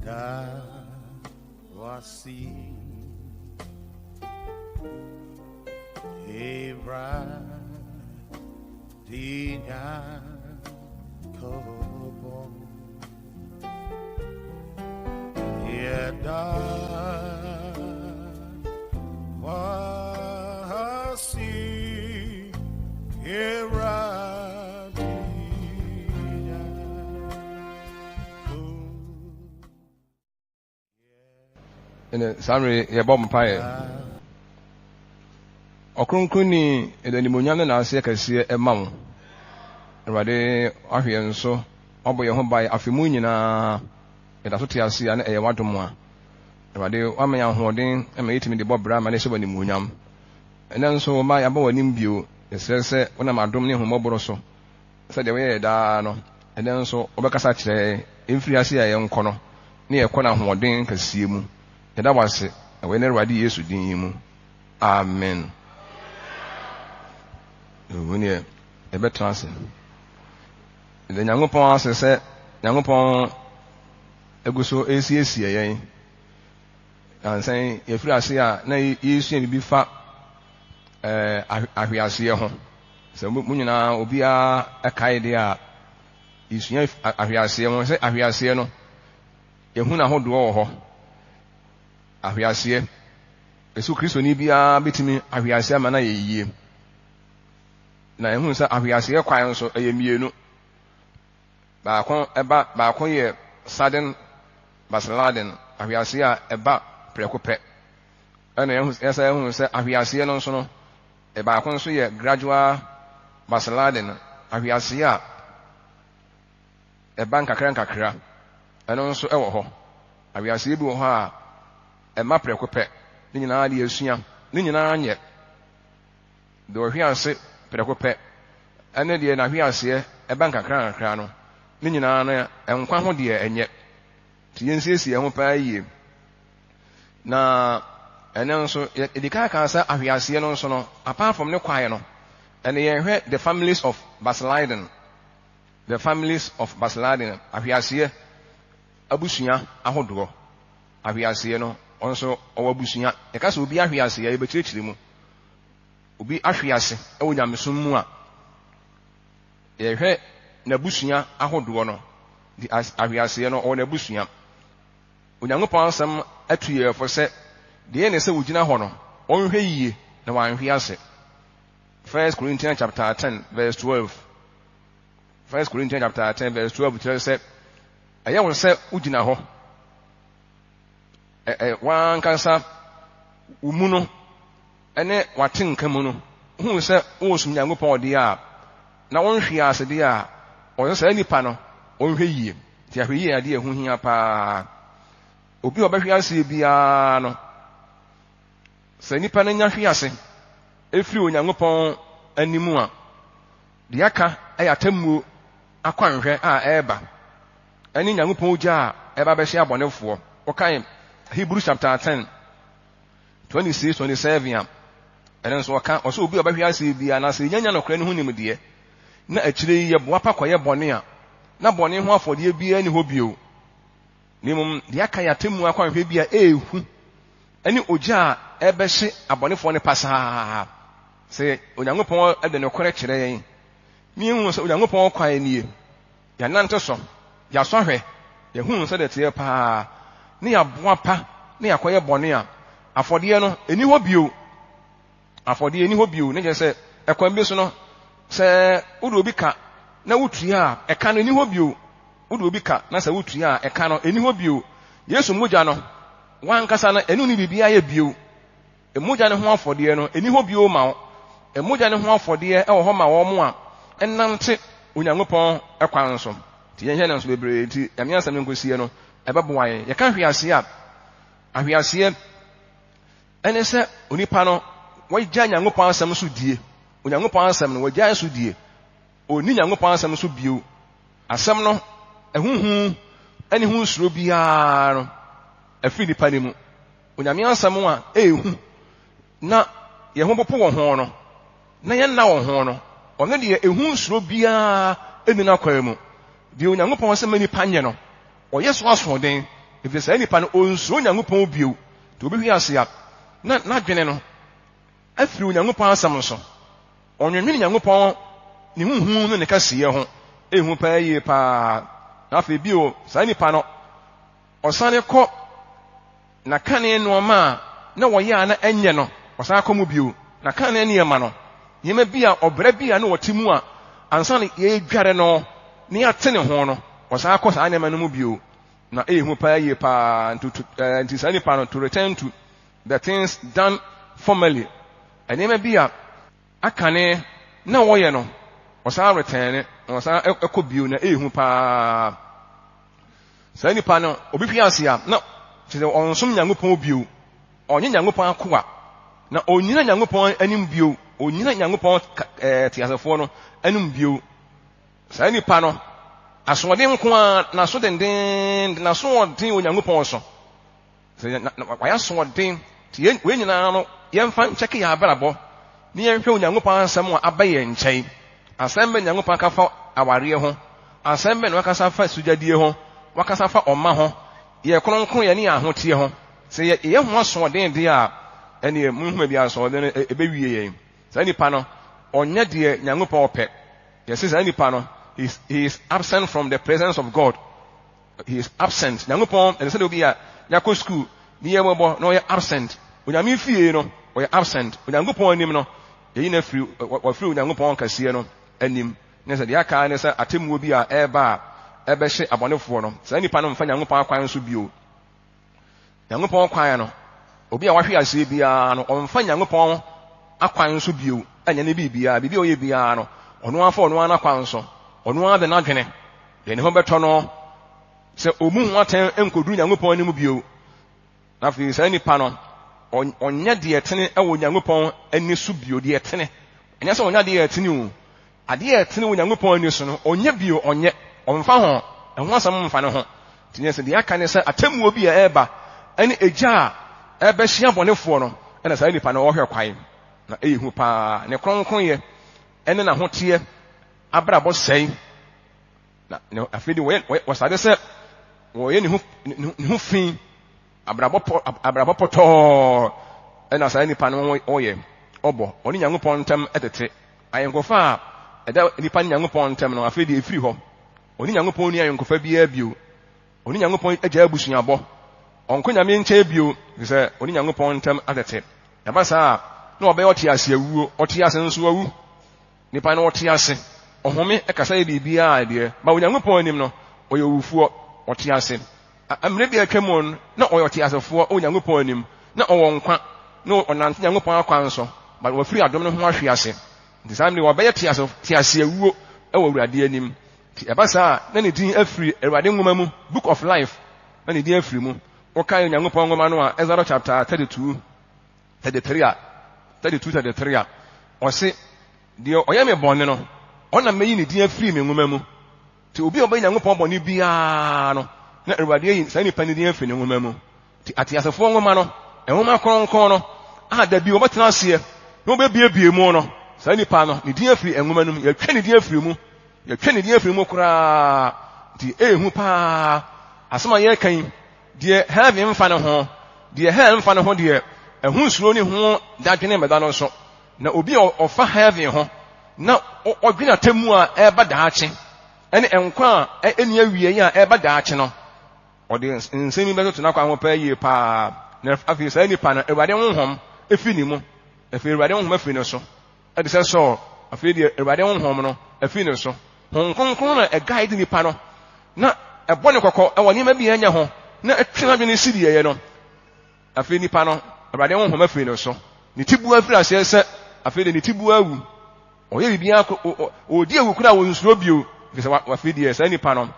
Yɛda wo ase, Awurade Nyankopɔn. Yɛda wo ase, Awurade Nyankopɔn. Ɛnɛ saa mmerɛ yɛbɔ mpaeɛ. Ɔkronkronni, yɛde animuonyam ne n'aseɛ kɛseɛ ɛma wo. Awurade, wahwɛ yɛn so, wabɔ yɛn ho ban afe mu nyinaa. Yɛda so te ase a na ɛyɛ w'adom a. Awurade, wama yɛn ahoɔden ma yɛtumi de bɔ bra ma no hyɛ w'animuonyam. Ɛnɛ nso, wo mma yɛaba w'anim bio. Yɛsrɛ sɛ wonam adom ne ahummɔborɔ so, sɛdeɛ woyɛɛ daa no, ɛnnɛ nso wobɛkasa akyerɛ yɛn, ɛmfiri ase a yɛnkɔ no, ne yɛkɔ no ahoɔden kɛseɛ mu. Yɛda wo ase wɔ yɛn Awurade Yesu din mu. Amen. Ɛwɔ neɛ yɛbɛtena ase. Yɛda Nyankopɔn ase sɛ Nyankopɔn agu so resiesie yɛn. Nansa yi yɛfiri ase a na yɛresua biribi fa eh, ahweaseɛ ho. Sɛ mo nyinaa obiara kae deɛ a, yɛsua ahweaseɛ ho sɛ ahweaseɛ no, yɛhu n'ahodoɔ wɔ hɔ. Ahweaseɛ, ɛso Kristoni biara bɛtumi ahweaseɛ ama no ayɛ yie. Na yɛhu sɛ ahweaseɛ kwan nso ɛyɛ mmienu. Baako ɛba, baako yɛ sudden backsliding, ahweaseɛ a ɛba prɛko pɛ. Ɛna yɛsan yɛhu sɛ ahweaseɛ no nso no, baako nso yɛ gradual backsliding, ahweaseɛ a ɛba nkakra nkakra. Ɛno nso ɛwɔ hɔ. Ahweaseɛ bi wɔ hɔ a ɛma prɛko pɛ. Ne nyinaa de yɛsua. Ne nyinaa nyɛ. Deɛ ɔhwe ase prɛko pɛ ɛne deɛ n'ahweaseɛ ɛba nkakra nkakra no, ne nyinaa no nkwa ho deɛ ɛnyɛ. Nti yɛnsiesie yɛn ho paa yie. Na ɛno nso, yɛdi kan kaa sɛ ahweaseɛ no nso no, apart from ne kwaeɛ no, ɛne yɛhwɛ the families of backsliding. The families of backsliding, ahweaseɛ abusua ahodoɔ. Ahweaseɛ no, ɔno nso ɔwɔ abusua. Yɛka sɛ obi ahweaseɛ, yɛbɛkyerɛkyerɛ mu. Obi ahwe ase wɔ nyamesom mu a, yɛhwɛ n'abusua ahodoɔ no. Nti ahweaseɛ no, ɔwɔ n'abusua. Onyankopɔn asɛm atu yɛn fo sɛ, deɛ ɛne sɛ wogyina hɔ no, ɔnhwɛ yie na wanhwe ase. First Corinthians chapter 10 verse 12. First Corinthians chapter 10 verse 12 kyerɛ sɛ, ɛyɛ wo sɛ wogyina hɔ. Ɛ w'ankasa wo mu no ne w'atenka mu no, hu sɛ woresom Nyankopɔn deɛ a, na wonhwee ase deɛ a, ɔsɛ saa nipa no, ɔnhwɛ yie. Nti ahwɛ yie adeɛ ɛho hia paa. Obi a ɔbɛhwe aseɛ biara no, sɛ nipa no nya hwe ase ɛfiri Onyankopɔn anim a, deɛ aka ɛyɛ atemmuo akwanhwɛ a ɛreba ɛne Nyankopɔn ogya a ɛba bɛhyɛ abɔnefoɔ. Wɔkae Hebrews chapter 10 26, 27 a, ɛno nso ɔka, ɔsɛ obi a ɔbɛhwe ase biara, na sɛ yɛnya nokorɛ no ho nimdeɛ, na akyire yi yɛboa pa kɔyɛ bɔne a, na bɔne ho afɔdeɛ biara nni hɔ bio. Na mmom deɛ aka yɛ atemmuo akwanhwɛ bi a ɛrehu ne ogya a ɛbɛhye abɔnefoɔ no pasaa. Sɛ Onyankopɔn de nokorɛ kyerɛ yɛn, na yɛhu sɛ Onyankopɔn kwan nie, yɛanante so, yɛasɔ ahwɛ, yɛhunu sɛdeɛ ɛteɛ paa, ne yɛaboa pa na yɛakɔyɛ bɔne a, afɔdeɛ no, ɛni hɔ bio. Afɔdeɛ ɛni hɔ bio. Ne kyerɛ sɛ, ɛkwan bi so no, sɛ wode obi ka na wotua a, ɛka no ɛni hɔ bio. Wode obi ka na sɛ wotua a, ɛka no ɛni hɔ bio. Yesu mogya no, wankasa no, ɛne ne biribiara yɛ bio. Mogya no ho afɔdeɛ no, ɛni hɔ bio ma wo. Mogya no ho afɔdeɛ ɛwɔ hɔ ma wɔn a ɛnante Onyankopɔn kwan so. Nti yɛnhwɛ no nso bebree nti Nyame asɛm no nkɔsie no, ɛbɛboa yɛn. Yɛka ahweaseɛ a, ahweaseɛ ɛne sɛ onipa no wagya Nyankopɔn asɛm so die. Onyankopɔn asɛm no wagyae so die. Ɔnni Nyankopɔn asɛm so bio. Asɛm no ɛho hu ɛne ho nsuro biara no ɛfiri nipa no mu. Onyame asɛm a ɛɛhu na yɛn ho popo wɔ ho no, na yɛnna wɔ ho no, ɔno deɛ ɛhu nsuro biara ɛnni n'akwan mu. Deɛ Onyankopɔn sɛ ma nipa nyɛ no, ɔyɛ so asoɔden. Ɛfiri saa nipa no, ɔnsuro Onyankopɔn bio. Nti obi hwe ase a, na n'adwene no afiri Onyankopɔn asɛm so. Ɔnwennwene Nyankopɔn ne ho hu ne ne kɛseyɛ ho. Ehu paa yie paa. Na afei bio, saa nipa no, ɔsane kɔ n'akane nneɛma a na wɔyɛ a na ɛnyɛ no, ɔsan kɔ mu bio. N'akane nneɛma no, nneɛma bi a ɔbrɛ bi a na ɔte mu a ansa na yɛredware no na yɛate ne ho no, ɔsan kɔ saa nneɛma no mu bio. Na ɛyɛ hu paa yie paa. Nti, nti saa nipa no, to return to the things done formerly, nneɛma bi a akane na wɔyɛ no, ɔsan return na ɔsan kɔ bio na ɛyɛ hu paa. Saa nipa no, obi hwe ase a, na kyerɛ sɛ ɔnsom Nyankopɔn bio. Ɔnyɛ Nyankopɔn akoa. Na ɔnnyina Nyankopɔn anim bio. Ɔnnyina Nyankopɔn teasefoɔ no anim bio. Saa nipa no, asoɔden nko ara, n'aso dendenden, n'asoɔden wɔ Nyankopɔn so. Sɛ wayɛ asoɔden, nti yɛn wei nyinaa no, yɛmfa nkyɛke yɛn abrabɔ, ne yɛnhwɛ Onyankopɔn asɛm a aba yɛn nkyɛn. Asɛm bɛn Nyankopɔn aka fa awareɛ ho? Asɛm bɛn na wakasa fa sugyadie ho? Wakasa fa ɔma ho? Yɛ kronkron yɛ ne yɛn ahoteɛ ho. Sɛ yɛyɛ ho asoɔden deɛ a, ɛneɛ monhu baabi a asoɔden no ɛbɛwie yɛn. Saa nipa no, ɔnyɛ deɛ Nyankopɔn ɔpɛ. Yɛse saa nipa no, he is absent from the presence of God. He is absent. Nyankopɔn, ɛsɛ sɛ obi a yɛakɔ school ne yɛ bɔbɔ na ɔyɛ absent. Onyame fie no, ɔyɛ absent. Onyankopɔn anim no, yɛyi no afiri, wafiri Onyankopɔn kɛseɛ no anim. Ne sɛ deɛ aka ne sɛ atemmuo bi a ɛreba a ɛbɛhye abɔnefoɔ no. Saa nipa no mfa Nyankopɔn akwan so bio. Nyankopɔn kwan no, obi a wahwe aseɛ biara no, ɔmfa Nyankopɔn akwan so bio ɛnyɛ ne biribiara. Biribi a ɔyɛ biara no, ɔno ara fa ɔno ara n'akwan so. Ɔno ara de n'adwene. Deɛ ne ho bɛtɔ no, sɛ ɔmu ho atɛn nkɔduru Nyankopɔn anim bio. Na afei saa nipa no, ɔnyɛ deɛ ɛtene wɔ Nyankopɔn ani so bio, deɛ ɛtene. Ɛnyɛ sɛ ɔnyɛ adeɛ ɛtene o. Adeɛ a ɛtene wɔ Nyankopɔn ani so no, ɔnyɛ bio, ɔnyɛ. Ɔmfa ho. Ɛho asɛm mfa ne ho. Nti nyɛ sɛ deɛ aka ne sɛ atemmuo bi a ɛreba ɛne egya a ɛbɛhye abɔnefoɔ no, ɛna saa nipa no ɔhwɛ kwan. Na ɛyɛ hu paa. Ne kronkronyɛ ɛne n'ahoteɛ abrabɔ sɛe. Na afei de wɔyɛ wɔsade sɛ wɔyɛ ne ho ne ho fi abrabɔ pɔ abrabɔ pɔtɔɔ ɛna saa nipa no ɔyɛ ɔbɔ ɔne Nyankopɔn ntam ɛtete ayɛnkofa a ɛda nipa ne Nyankopɔn ntam no afei de efiri hɔ. Ɔne Nyankopɔn ni ayɛnkofa biara bio. Ɔne Nyankopɔn agya abusuabɔ. Ɔnkɔ Nyame nkyɛn bio sɛ ɔne Nyankopɔn ntam atete. Ɛba saa a na ɔbɛyɛ ɔte ase awuo, ɔte ase nso awu. Nipa no ɔte ase, ɔhome, ɛkasa yɛ biribiara deɛ, ba Onyankopɔn anim no, ɔyɛ owufoɔ, ɔte ase. Mmerɛ bi a atwa mu no, na ɔyɛ ɔteasefoɔ wɔ Onyankopɔn anim, na ɔwɔ nkwa, na ɔnante Nyankopɔn akwan so, but wafiri adom no ho ahwe ase. Nti saa mmerɛ wɔbɛyɛ tease, teaseawuo wɔ Awurade anim. Nti ɛba saa a, na ne din afiri Awurade nwoma mu, Book of Life, na ne din afiri mu. Wokae Onyankopɔn nwoma no a, Exodus chapter 32, 33 a, 32, 33 a, ɔse, deɛ ɔyɛ me bɔne no, ɔna mɛyi ne din afiri me nwoma mu. Nti obi a ɔbɛyɛ Nyankopɔn bɔne biara no, na Awurade ayi saa nipa no din afiri ne nwoma mu. Nti ateasefoɔ nwoma no, nwoma kronkron no, a da bi wɔbɛtena aseɛ na wɔbɛbiebie mu no, saa nipa no, ne din afiri nwoma no mu. Yɛtwa ne din afiri mu. Yɛtwa ne din afiri mu koraa. Nti ɛyɛ hu paa. Asɛm a yɛreka yi, deɛ heaven mfa ne ho, deɛ hell mfa ne ho deɛ, ɛho nsuro ne ho dadwene mmɛda no so. Na obi a ɔfa heaven ho na ɔdwene atemmu a ɛreba daakye ɛne nkwa a ɛnni awieeɛ a ɛreba daakye no, ɔde nsɛm yi bɛtoto n'akwan ho paa yie paa. Na afei saa nipa no, Awurade honhom efi ne mu. Afei Awurade honhom afiri ne so. Ɛde sɛ Saul, afei deɛ Awurade honhom no afiri ne so. Honhom Kronkron na ɛguide nipa no na ɛbɔ ne kɔkɔ ɛwɔ nneɛma bi a ɛnyɛ ho na ɛtwe n'adwene si deɛ ɛyɛ no. Afei nipa no, Awurade honhom afiri ne so. Ne tiboa afiri aseɛ sɛ afei deɛ ne tiboa awu. Ɔyɛ biribiara ɔredi awu koraa ɔnsuro bio. Ɛfiri sɛ afei deɛ saa nipa no,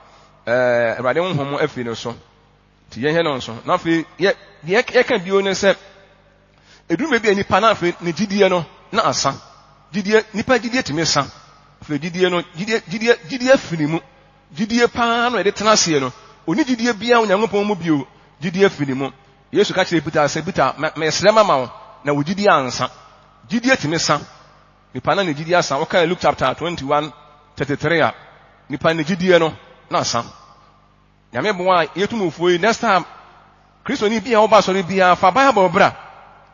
ɛɛ Awurade honhom afiri ne so. Nti yɛhwɛ no nso. Na afei yɛ deɛ yɛka bio ne sɛ, ɛduru baabi a nipa no afei ne gyidie no na asa. Gyidie, nipa gyidie tumi sa. Afei gyidie no, gyidie, gyidie, gyidie afiri ne mu. Gyidie paa no yɛde tena aseɛ no, ɔni gyidie biara Onyankopɔn mu bio. Gyidie afiri ne mu. Yesu ka kyerɛɛ Peter sɛ, Peter, mesrɛ mama wo, na wo gyidie ansa. Gyidie tumi sa. Nipa na ne gyidie asa. Wokae Luke chapter 21, 33 a, nipa ne gyidie no na asa. Nyame boa a yɛtumfoɔ yi, next time, Kristoni bi a woba asɔre biara, fa Bible bra.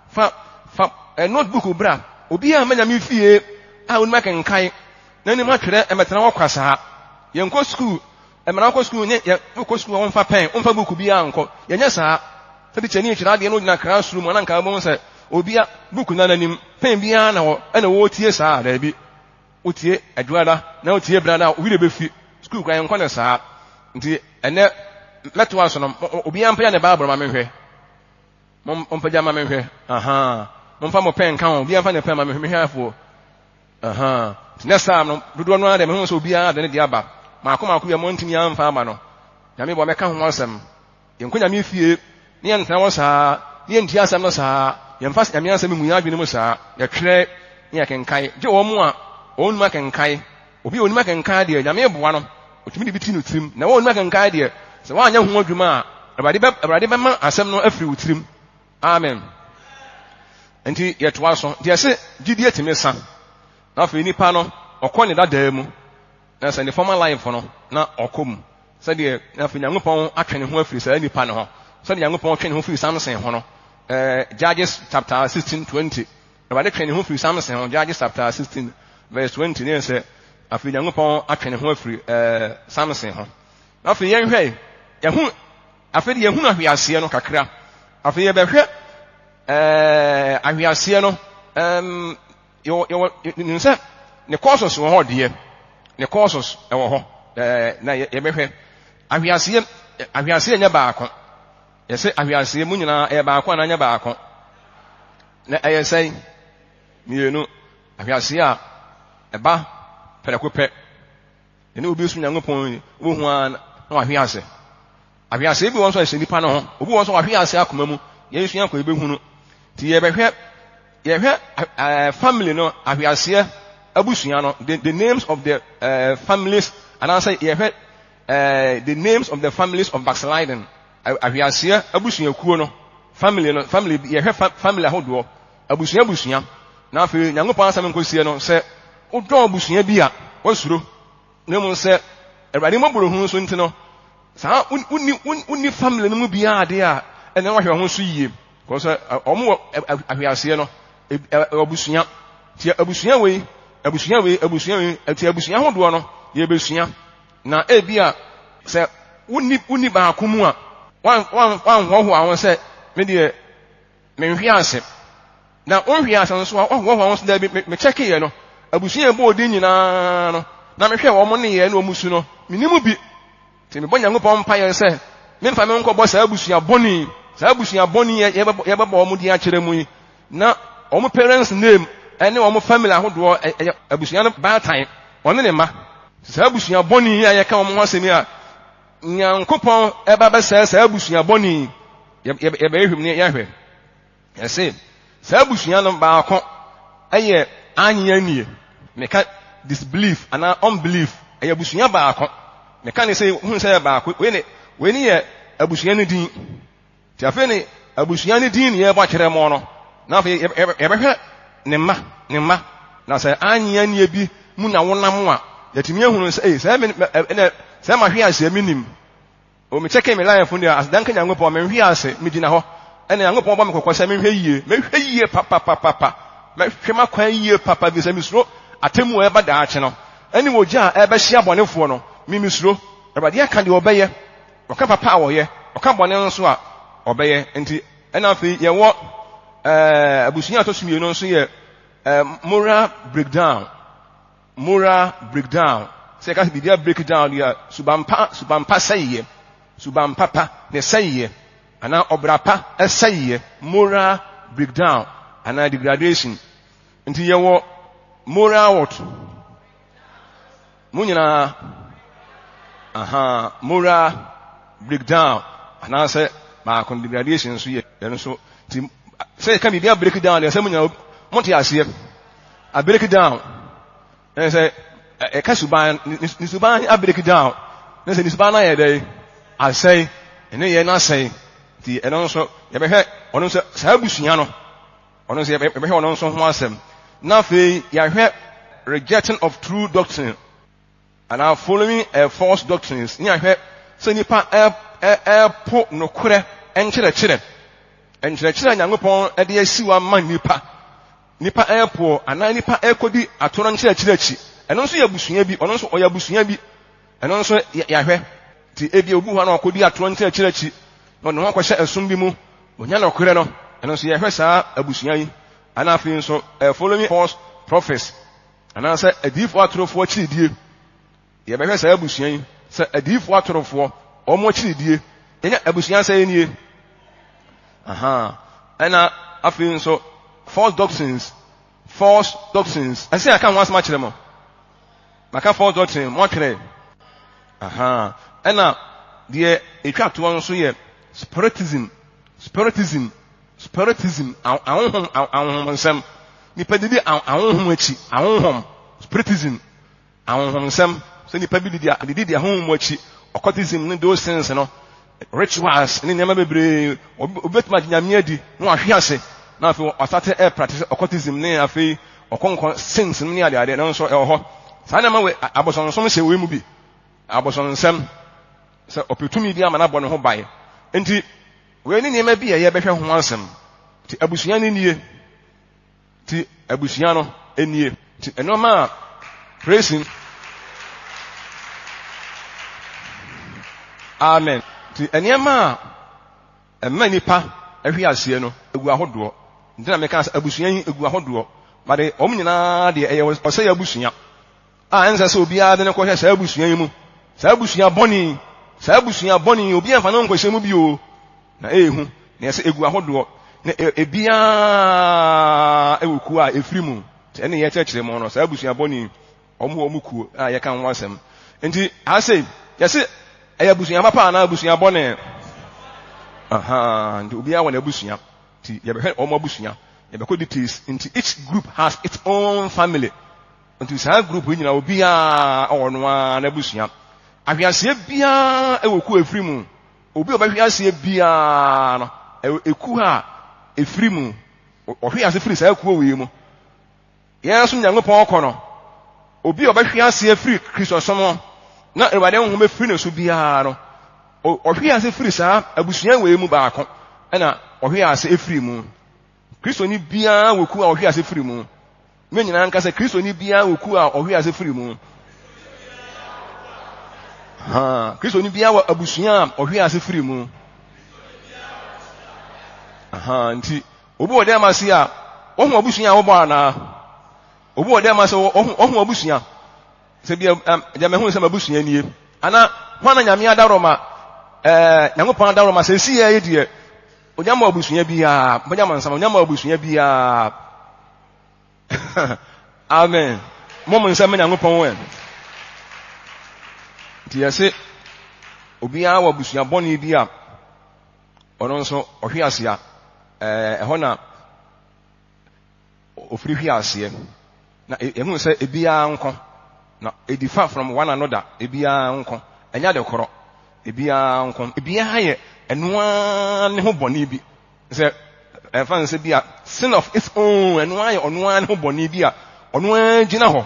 Fa, fa eh, notebook bra. Obiara mma Nyame fie a onim akenkan na onim atwerɛ mmɛtena hɔ kwa saa. Yɛnkɔ sukuu, mmara wokɔ sukuu nye yɛ wokɔ sukuu a womfa pɛn, womfa buku biara nkɔ. Yɛnyɛ saa. Sɛ tikyani kyerɛ adeɛ na ogyina classroom a na nka wobɛhu sɛ obia buku na n'anim, pɛn biara na wɔ ɛna wɔretie saa. Daabi. Wotie Adwoada na wotie Brada a, wo werɛ bɛfi. Sukuu koraa yɛnkɔ no saa. Nti ɛnɛ mɛtoa so no, obiara mpagya ne Bible ma menhwɛ. Mompagya ma menhwɛ. Aha. Momfa mo pɛn nka ho. Obiara mfa ne pɛn ma menhwɛ. Mehwɛ afoɔ. Aha. Nti next time no, dodoɔ no ara deɛ mehu sɛ obiara de ne deɛ aba. Maako maako bi a montumi amfa ama no. Nyame bɔ mɛka ho asɛm. Yɛnkɔ Nyame fie na yɛntena hɔ saa, na yɛntie asɛm no saa, yɛmfa Nyame asɛm ngu yɛn adwene mu saa, yɛtwerɛ na yɛkenkan. Gye wɔn a wɔnnim akenkan. Obi a ɔnim akenkan deɛ, Nyame boa no, ɔtumi de bi ti ne tirim. Na wɔn a wɔnnim akenkan deɛ, sɛ woanyɛ ho adwuma a, Awurade bɛ, Awurade bɛma asɛm no afiri wo tirim. Amen. Nti yɛtoa so. Nti yɛse gyidie tumi sa. Na afei nipa no, ɔkɔ ne dadaa mu. Na sɛ ne former life no, na ɔkɔ mu. Sɛdeɛ na afei Nyankopɔn atwe ne ho afiri saa nipa no ho. Sɛdeɛ Nyankopɔn twe ne ho firi Samson ho no. Eh, Judges chapter 16, 20. Awurade twe ne ho firi Samson ho. Judges chapter 16, verse 20. Ne sɛ, afei Nyankopɔn atwe ne ho afiri eh, Samson ho. Na afei yɛnhwɛ, yɛhu, afei de yɛhunu ahweaseɛ no kakra. Afei yɛbɛhwɛ eh, ahweaseɛ no, um, Yɛwɔ, yɛwɔ, nim sɛ ne courses wɔ hɔ deɛ, ne courses wɔ hɔ, ɛɛ, na yɛbɛhwɛ. Ahweaseɛ, ahweaseɛ nyɛ baako. Yɛsɛ ahweaseɛ mu nyinaa ɛyɛ baako anaa nyɛ baako? Na ɛyɛ sɛn? Mmienu. Ahweaseɛ a ɛba prɛko pɛ. Ɛne obi som Nyankopɔn yi, wobɛhu ara na wahwe ase. Ahweaseɛ bi wɔ nso a ɛhyɛ nipa no ho. Obi wɔ nso wahwe ase akoma mu. Yɛn nso yɛnkɔ yɛbɛhunu. Nti yɛbɛhwɛ yɛhwɛ uh, family no ahweaseɛ abusua no the, the names of the uh, families anaasɛ yɛhwɛ uh, the names of the families of backsliding ahweaseɛ abusuakuo no family no family yɛhwɛ fa, family ahodoɔ abusua abusua na afei Nyankopɔn asɛm nkɔsie no sɛ wodɔn abusua bi a wasuro na mmom sɛ Awurade mmɔborɔhunu nso nti no saa wonni wonni family no mu biara adeɛ a ɛna wahwɛ ho so yie kɔ sɛ wɔn wɔ ahweaseɛ no abusua ti abusua wei abusua wei abusua wei ti abusua ahodoɔ no yɛbɛsua na ebi a sɛ wonni wonni baako mu a wan wan wanhoahoa ho sɛ me deɛ menhwe ase Na wonhwee ase nso a, wɔhoahoa wɔn so, Dabi, me, mekyɛkeeɛ no, abusua a ɛbɔɔ din nyinaa no, na mehwɛɛ wɔn nneyɛɛ ne wɔn su no, menni mu bi. Nti mebɔ Nyankopɔn mpaeɛ sɛ, memfa me ho nkɔbɔ saa abusua bɔne yi, saa abusua bɔne yi a yɛbɛbɔ, yɛbɛbɔ wɔn din akyerɛ mu yi, na wɔn parents name ne wɔn family ahodoɔ, ɛyɛ abusua no baatan, ɔne ne mma. Saa abusua bɔne yi a yɛka wɔn ho asɛm yi a, Nyankopɔn ɛba bɛsɛe saa abusua bɔne yi, yɛbɛyɛ hwɛ mu ne yɛahwɛ. Yɛse saa abusua no baako yɛ annye annie, meka disbelief anaa unbelief, ɛyɛ abusua baako. Meka ne sɛ hunu sɛ yɛ baako, wei ne wei ne yɛ abusua no din. Nti afei ne abusua no din ne yɛbɔ akyerɛ mo no, na afei yɛbɛhwɛ ne mma, ne mma. Na sɛ annye annie bi mu na wonam a, yɛtumi ahunu sɛ, ei, sɛ me, ɛnɛ, sɛ mahwe aseɛ menim. O me kyɛkee me life no deɛ aseda nka Nyankopɔn me nhwe ase me gyina hɔ ɛna Nyankopɔn bɔ me kɔkɔ sɛ menhwɛ yie mɛhwɛ yie papapapapa mɛhwɛ makwan yie papa bi sɛ mesuro atemmu a ɛba daakye no ɛne ogya a ɛbɛhye abɔnefoɔ no me mesuro Awurade aka deɛ ɔbɛyɛ ɔka papa a ɔyɛ ɔka bɔne nso a ɔbɛyɛ nti ɛna afei yɛwɔ ɛɛ abusua a ɛtɔ so mmienu nso yɛ ɛɛ moral breakdown Moral breakdown, Sɛ yɛka sɛ biribi a break down deɛ a, suban pa, suban pa sɛeɛ, suban papa ne sɛeɛ, anaa ɔbra pa sɛeɛ, moral breakdown anaa degradation. Nti yɛwɔ moral what? Mo nyinaa, aha, moral breakdown anaasɛ baako degradation nso yɛ ɛno nso. Nti sɛ yɛka biribi a break down deɛ sɛ mo nyinaa mote aseɛ. A break down. Ɛne sɛ ɛka suban ne suban a break down. Ne sɛ ne suban no ayɛ dɛ asɛe. Ɛne yɛ no asɛe. Nti ɛno nso yɛbɛhwɛ ɔno nso saa abusua no ɔno nso yɛbɛhwɛ ɔno nso ho asɛm. Na afei yɛahwɛ rejecting of true doctrine anaa following a false doctrines ne yɛahwɛ sɛ nipa ɛpo nokorɛ. nkyerɛkyerɛ. Nkyerɛkyerɛ a Nyankopɔn de asi hɔ ama nnipa. Nnipa ɛrepoɔ anaa nnipa ɛrekɔdi atorɔ nkyerɛkyerɛ akyi. Ɛno nso yɛ abusua bi. Ɔno nso ɔyɛ abusua bi. Ɛno nso yɛahwɛ. Nti ebia obi hɔ a na ɔkɔdi atorɔ nkyerɛkyerɛ akyi na ɔde ne ho akɔhyɛ ɛsom bi mu. Ɔnya nokorɛ no. Ɛno nso yɛhwɛ saa abusua yi. Ɛna afei nso following false prophets anaasɛ adiyifoɔ atorofoɔ akyiridie. Yɛbɛhwɛ saa abusua yi sɛ adiyifoɔ atorofoɔ wɔn akyiridie. Yɛnya abusua sɛ nie. Aha. Ɛna afei nso false doctrines. False doctrines. Ɛsɛ yɛaka ho asɛm akyerɛ mo. Maka false doctrine, moatwerɛ. Aha. Ɛna deɛ ɛtwa toɔ nso yɛ spiritism. Spiritism. Spiritism, ahonhom, ahonhomsɛm. Nipa didi ahonhom akyi, ahonhom, spiritism, ahonhomsɛm. Sɛ nipa bi didi didi di ahonhom akyi, occultism ne those things no, rituals ne nneɛma bebree. Obi betumi agye Nyame adi na wahwe ase na afei wasate ɛ practice occultism ne afei ɔkɔnkɔ sins no ne adeade no nso ɛwɔ hɔ. Saa nneɛma wei abosonsom hyɛ wei mu bi. Abosonsɛm sɛ ɔpɛ tumi bi ama no abɔ ne ho ban. Nti Wei ne nneɛma bi a yɛbɛhwɛ ho asɛm. Nti abusua no nie. Nti abusua no nie. Nti nneɛma a praise Amen. Nti nneɛma a ɛma nipa ɛhwe aseɛ no egu ahodoɔ. Nti na meka sɛ abusua yi egu ahodoɔ. But wɔn nyinaa deɛ ɛyɛ ɔsɛe abusua. A ɛnsɛ sɛ obiara de no kɔhyɛ saa abusua yi mu. Saa abusua bɔne yi, saa abusua bɔne yi, obiara mfa no nkɔhyɛ mu bio. Na ɛyɛ hu, na ɛsɛ egu ahodoɔ, na e, ebiara wɔ kuo a ɛfiri mu. Sɛ ɛne yɛkyerɛkyerɛ mu no, saa abusua bɔne yi, wɔn wɔ wɔn kuo a yɛka ho asɛm. Nti, ha sei, yɛse ɛyɛ abusua papa anaa abusua bɔne? Aha, nti obiara wɔ n'abusua. Nti yɛbɛhwɛ wɔn abusua. Yɛbɛkɔ details. Nti each group has its own family. Nti saa group yi nyinaa obiara wɔ no ara n'abusua. Ahweaseɛ biara wɔ kuo a ɛfiri mu. Obi a ɔbɛhwe aseɛ biara no, ɛwɔ ekuo a ɛfiri mu. Ɔhwe ase firi saa kuo wei mu. Yɛn nso Nyankopɔn kɔ no, obi a ɔbɛhwe aseɛ firi Kristosom ho na Awurade honhom bɛfiri ne so biara no, ɔhwe ase firi saa abusua wei mu baako ɛna ɔhwe ase firi mu. Kristoni biara wɔ kuo a ɔhwe ase firi mu. Me nyinaa nka sɛ Kristoni biara wɔ kuo a ɔhwe ase firi mu. Ha, Kristoni biara wɔ abusua a ɔhwe ase firi mu. Aha, nti obi wɔ dɛm ase a wɔhu abusua a wɔbɔ anaa? Obi wɔ dɛm ase wɔhu abusua. Sɛ bia deɛ mahu sɛ m'abusua nie. Ana hwan na Nyame adaworoma ɛɛ Nyankopɔn adaworoma sɛ esi yɛ deɛ Onya ma abusua biara, monya mo nsam, onya ma abusua biara. Amen. Mo mo nsam Nyankopɔn ɛ. Nti yɛse obiara wɔ abusua bɔne bi a ɔno nso ɔhwe ase a ɛhɔ na Ofiri hwe aseɛ. Na yɛhunu sɛ ebiara nko. Na edifa from one another. Ebiara nko. Ɛnyɛ ade korɔ. Ebiara nko. Ebiara yɛ ɛno ara ne ho bɔne bi. Sɛ ɛmfa no sɛ bi a sin of its own, ɛno ara yɛ ɔno ara ne ho bɔne bi a ɔno ara gyina hɔ.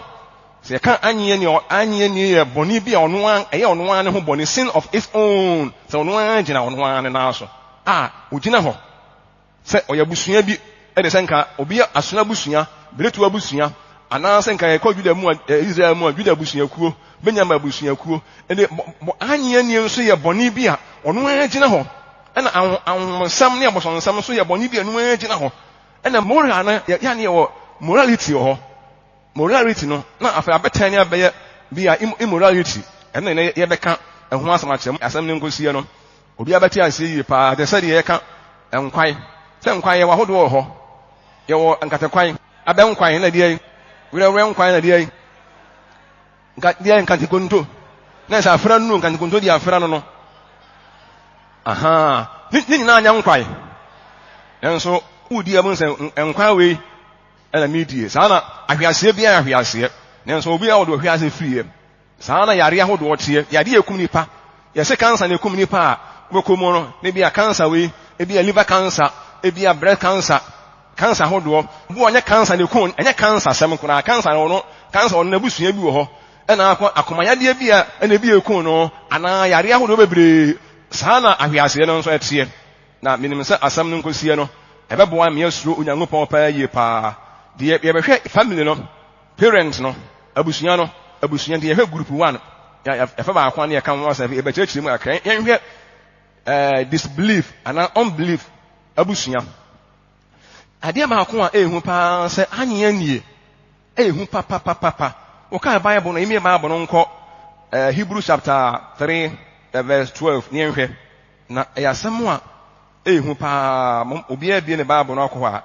Sɛ yɛka anyeɛ ne anyeɛ ne yɛ bɔne bi a ɔno ara ɛyɛ ɔno ara ne ho bɔne, sin of its own, sɛ ɔno ara gyina ɔno ara ne nan so a ogyina hɔ. Sɛ ɔyɛ abusua bi de sɛ nka obi yɛ Asono abusua, Biretu abusua, anaasɛ nka yɛkɔ Juda mu a, Israel mu a, Juda abusuakuo, Benyamin abusuakuo, ɛnde bɔ annye annie nso yɛ bɔne bi a ɔno ara gyina hɔ. Ɛna ahonhomsɛm ne abosonsɛm nso yɛ bɔne bi a ɛno ara gyina hɔ. Ɛna moral no, yɛ ne yɛwɔ morality wɔ hɔ. Morality no, na afei abɛtɛn ne abɛyɛ bi a immorality, ɛno na yɛbɛka ɛho asɛm akyerɛ mu. Asɛm no nkɔsiɛ no, obiara bɛte aseɛ yie paa te sɛ deɛ yɛka nkwan. Sɛ nkwan yɛwɔ ahodoɔ wɔ hɔ. Yɛwɔ nkatekwan, abɛnkwan na deɛ werɛwerɛ nkwan na deɛ nka deɛ nkatekonto. Na sɛ afra nnu nkatekonto deɛ afra no no. Aha, ne nyinaa nyɛ nkwan. Nanso wodi ɛmu sɛ nkwan wei ɛna meredie. Saa na ahweaseɛ biara yɛ ahweaseɛ, nanso obi a ɔde ɔhwease firiiɛ. Saa na yareɛ ahodoɔ teɛ. Yadeɛ ɛkum nipa. Yɛse cancer na ɛkum nipa a, wobɛkɔ mu no, na ebia cancer wei, ebia liver cancer, ebia breast cancer, cancer ahodoɔ. Obi wɔ nyɛ cancer na ɛkum, ɛnyɛ cancer sɛm koraa. Cancer no, ɔno, cancer ɔno n'abusua bi wɔ hɔ. Ɛna akɔ akomayadeɛ bi a ɛna ebi ɛkum no, anaa yareɛ ahodoɔ bebree. Saa na ahweaseɛ no nso ɛteɛ. Na menim sɛ asɛm no nkosie no, ɛbɛboa me asuro Onyankopɔn paa yie paa. Deɛ yɛbɛhwɛ family no, parents no, abusua no, abusua nti yɛhwɛ group one, yɛfa baako a ne yɛka ho asɛm, yɛbɛkyerɛkyerɛ mu kakra. Yɛnhwɛ disbelief anaa unbelief abusua. Adeɛ baako a ɛyɛ hu paa sɛ anyɛ nie, ɛyɛ hu papapapapa. Wokaa Bible no, yɛmie Bible no nkɔ Hebrew chapter 3 verse 12 ne yɛnhwɛ. Na ɛyɛ asɛm a ɛyɛ hu paa. Obiara bie ne Bible no akɔ hɔ a,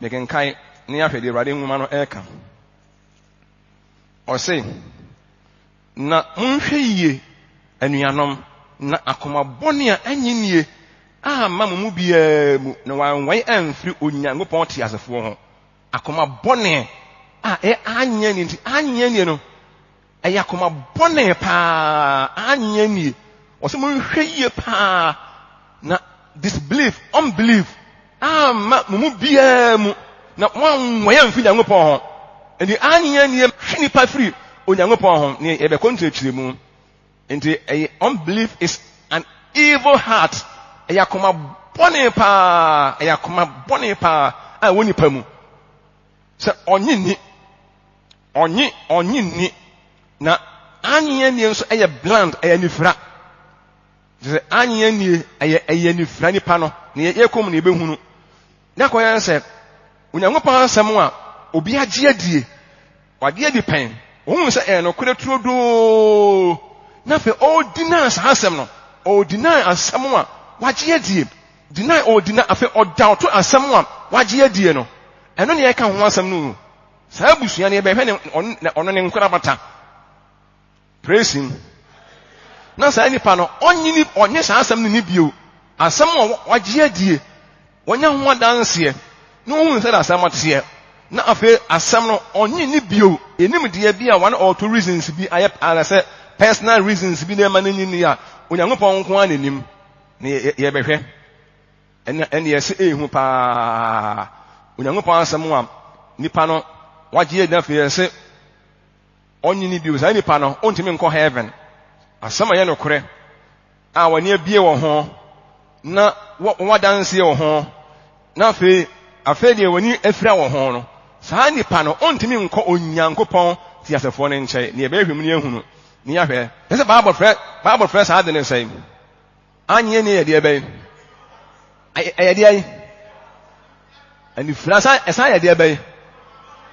mekenkan ne ahwɛ deɛ Awurade nwoma no ɛreka. Ɔse, na monhwɛ yie, anuanom, na akoma bɔne a ɛnye nie amma mo mu biara mu, na wanwae amfiri Onyankopɔn teasefoɔ ho. Akoma bɔne a ɛyɛ anyɛ nie nti, anyɛ nie no, ɛyɛ akoma bɔne paa, anyɛ nie. Ɔsɛ monhwɛ yie paa na disbelief, unbelief amma mo mu biara mu, na moanwae amfiri Nyankopɔn ho. Nti anyɛ nie hwe nipa firi Onyankopɔn ho, ne yɛbɛkɔ nkyerɛkyerɛ mu. Nti ɛyɛ unbelief is an evil heart. Ɛyɛ akoma bɔne paa, ɛyɛ akoma bɔne paa a ɛwɔ nipa mu. Sɛ ɔnye ni, ɔnye ɔnye ni, na anyɛ nie nso ɛyɛ bland, ɛyɛ nifira. Sɛ anyɛ nie, ɛyɛ ɛyɛ nifira nipa no, ne yɛ kɔm ne yɛbɛhunu. Na kɔyɛ sɛ Onyankopɔn asɛm a obi agye adie, wagye adi pɛn, ohun sɛ ɛyɛ nokorɛ turodoo, na afei ɔredeny saa asɛm no, ɔredeny asɛm a wagye adie, deny, ɔredeny, afei ɔdawto asɛm a wagye adie no, ɛno ne yɛka ho asɛm no. Saa abusua no yɛbɛhwɛ ne ɔno ne nkorabata. Praise him. Na saa nipa no ɔnye ni ɔnye saa asɛm no ni bio. Asɛm a wagye adie, wɔnya ho adanseɛ, na ohun sɛ asɛm teɛ. Na afei asɛm no ɔnye ni bio. Enim deɛ bi a one or two reasons bi ayɛ anasɛ personal reasons bi na ɛma no nyi ni a Onyankopɔn nko ara n'anim. Na yɛbɛhwɛ. Ɛna ɛne yɛsɛ ehu paa. Onyankopɔn asɛm a nipa no wagye adi afei yɛsɛ ɔnye ni bio. Saa nipa no ɔntumi nkɔ heaven. Asɛm a ɛyɛ nokorɛ a wɔne abie wɔ ho na wɔn adanseɛ wɔ ho na afei afei deɛ wɔn ani afira wɔ ho no, saa nipa no ɔntumi nkɔ Onyankopɔn teasefoɔ no nkyɛn. Ne yɛbɛhwɛ mu ne yɛhunu ne yɛahwɛ. Ɛsɛ Bible frɛ Bible frɛ saa ade no sɛn? Anyɛ ne yɛ deɛ bɛn? Ɛyɛ deɛ yi? Anifira san ɛsan yɛ deɛ bɛn?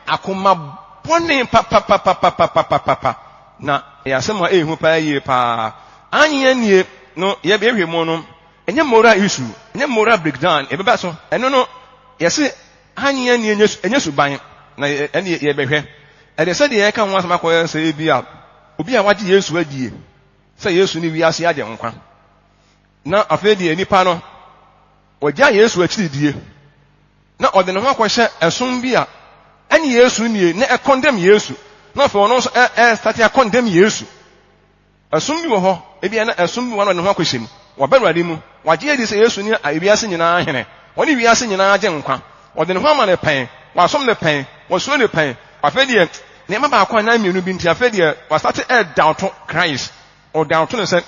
Akoma bɔne papapapapapapapa. Na ɛyɛ asɛm a ɛyɛ hu paa yie paa. Anyɛ nie no yɛbɛhwɛ mu no, ɛnyɛ moral issue, ɛnyɛ moral breakdown, ɛbɛba so. Ɛno no yɛse anyɛ nie ɛnyɛ suban na ɛne yɛbɛhwɛ. Ɛde sɛdeɛ yɛka ho asɛm akɔyɛ sɛ ebi a obi a wagye Yesu adie sɛ Yesu ne wiase agye nkwa. Na afei deɛ nipa no wɔgya Yesu akyiridie na ɔde ne ho akɔhyɛ ɛsom bi a ɛne Yesu nie na ɛkɔndɛm Yesu. Na afei ɔno nso ɛstate akɔndɛm Yesu. Ɛsom bi wɔ hɔ, ebi na ɛsom bi wɔ hɔ na ɔde ne ho akɔhyɛ mu. Waba Awurade mu, wagye adi sɛ Yesu ne wiase nyinaa hene. Ɔne wiase nyinaa gye nkwa. Ɔde ne ho ama ne pɛn, wasom ne pɛn, wasuro ne pɛn. Afei deɛ nneɛma baako anaa mmienu bi nti afei deɛ wasate ɛredawto Christ. Ɔdawto no sɛ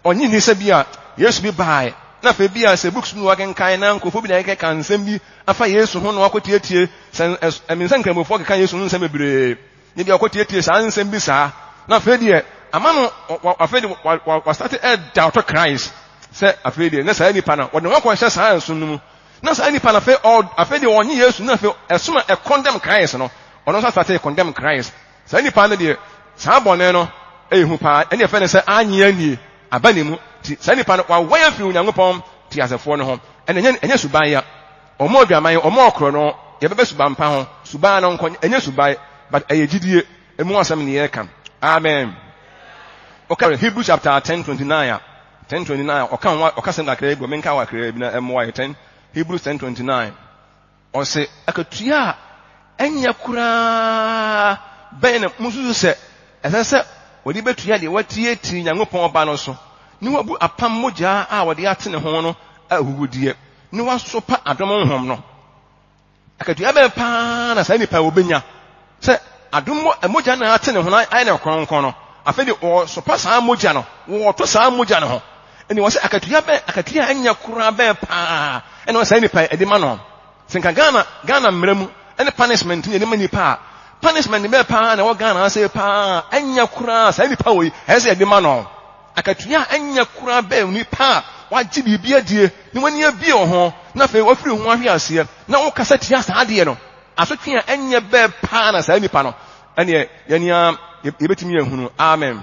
ɔnye nni sɛ bi a Yesu bi baeɛ. Na afei bi a sɛ books bi na wakenkan na nkurɔfoɔ bi na ɛkeka nsɛm bi afa Yesu ho na wakɔtietie sɛ ɛmi sɛ nkramofoɔ keka Yesu ho nsɛm bebree. Ne bi a ɔkɔtietie saa nsɛm bi saa. Na afei deɛ ama no afei deɛ wasate ɛredawto Christ sɛ afei deɛ na saa nipa no wɔde wɔn akɔhyɛ saa ɛsom no mu. Na saa nipa no afei afei deɛ ɔnye Yesu na afei ɛsom a ɛkɔndɛm Christ no ɔno nso asate condemn Christ. Saa nipa no deɛ saa bɔne no ɛyɛ hu paa, ɛne ɛfɛ no sɛ anye anie aba ne mu. Ti saa nipa no wawae afiri Onyankopɔn teasefoɔ no ho. Ɛna ɛnyɛ ɛnyɛ suban ya. Ɔmo adwaman, ɔmo ɔkorɔ no, yɛbɛbɛ suban pa ho. Suban no nkɔ ɛnyɛ suban, but ɛyɛ gyidie. Emu asɛm ne yɛreka. Amen. Ɔka Hebrew chapter 10:29 a 10:29 ɔka ho ɔka sɛm kakra bi, menka ho kakra bi na ɛmmoa yɛ 10 Hebrews 10:29. Ɔse akatua a ɛnyɛ koraa bɛn na mususu sɛ ɛsɛ sɛ wɔde betua deɛ watietie Nyankopɔn Ba no so, ne wabu apam mogya a wɔde ate ne ho no ahuhudeɛ, ne wasopa adom honhom no? Akatua bɛn paa na saa nipa yi obenya sɛ adom mogya na ate ne ho na ayɛ no kronkron no? Afei de wɔsopa saa mogya no, wɔto saa mogya no ho. Ɛne wɔ sɛ akatua bɛn, akatua a ɛnyɛ koraa bɛn paa ɛna wɔ saa nipa ɛde ma no. Sɛ nka Ghana, Ghana mmara mu ɛne punishment ne yɛde ma nipa a, punishment bɛn paa na ɛwɔ Ghana ase paa ɛnyɛ koraa saa nipa wɔ yi ɛyɛ sɛ yɛde ma no. Akatua a ɛnyɛ koraa bɛn nipa a wagye biribi adie na wani abie wɔ ho na afei wafiri ho ahwe aseɛ na wokasa tia saa adeɛ no. Asotwe a ɛnyɛ bɛn paa na saa nipa no ɛneɛ yɛnea yɛbɛtumi ahunu. Amen.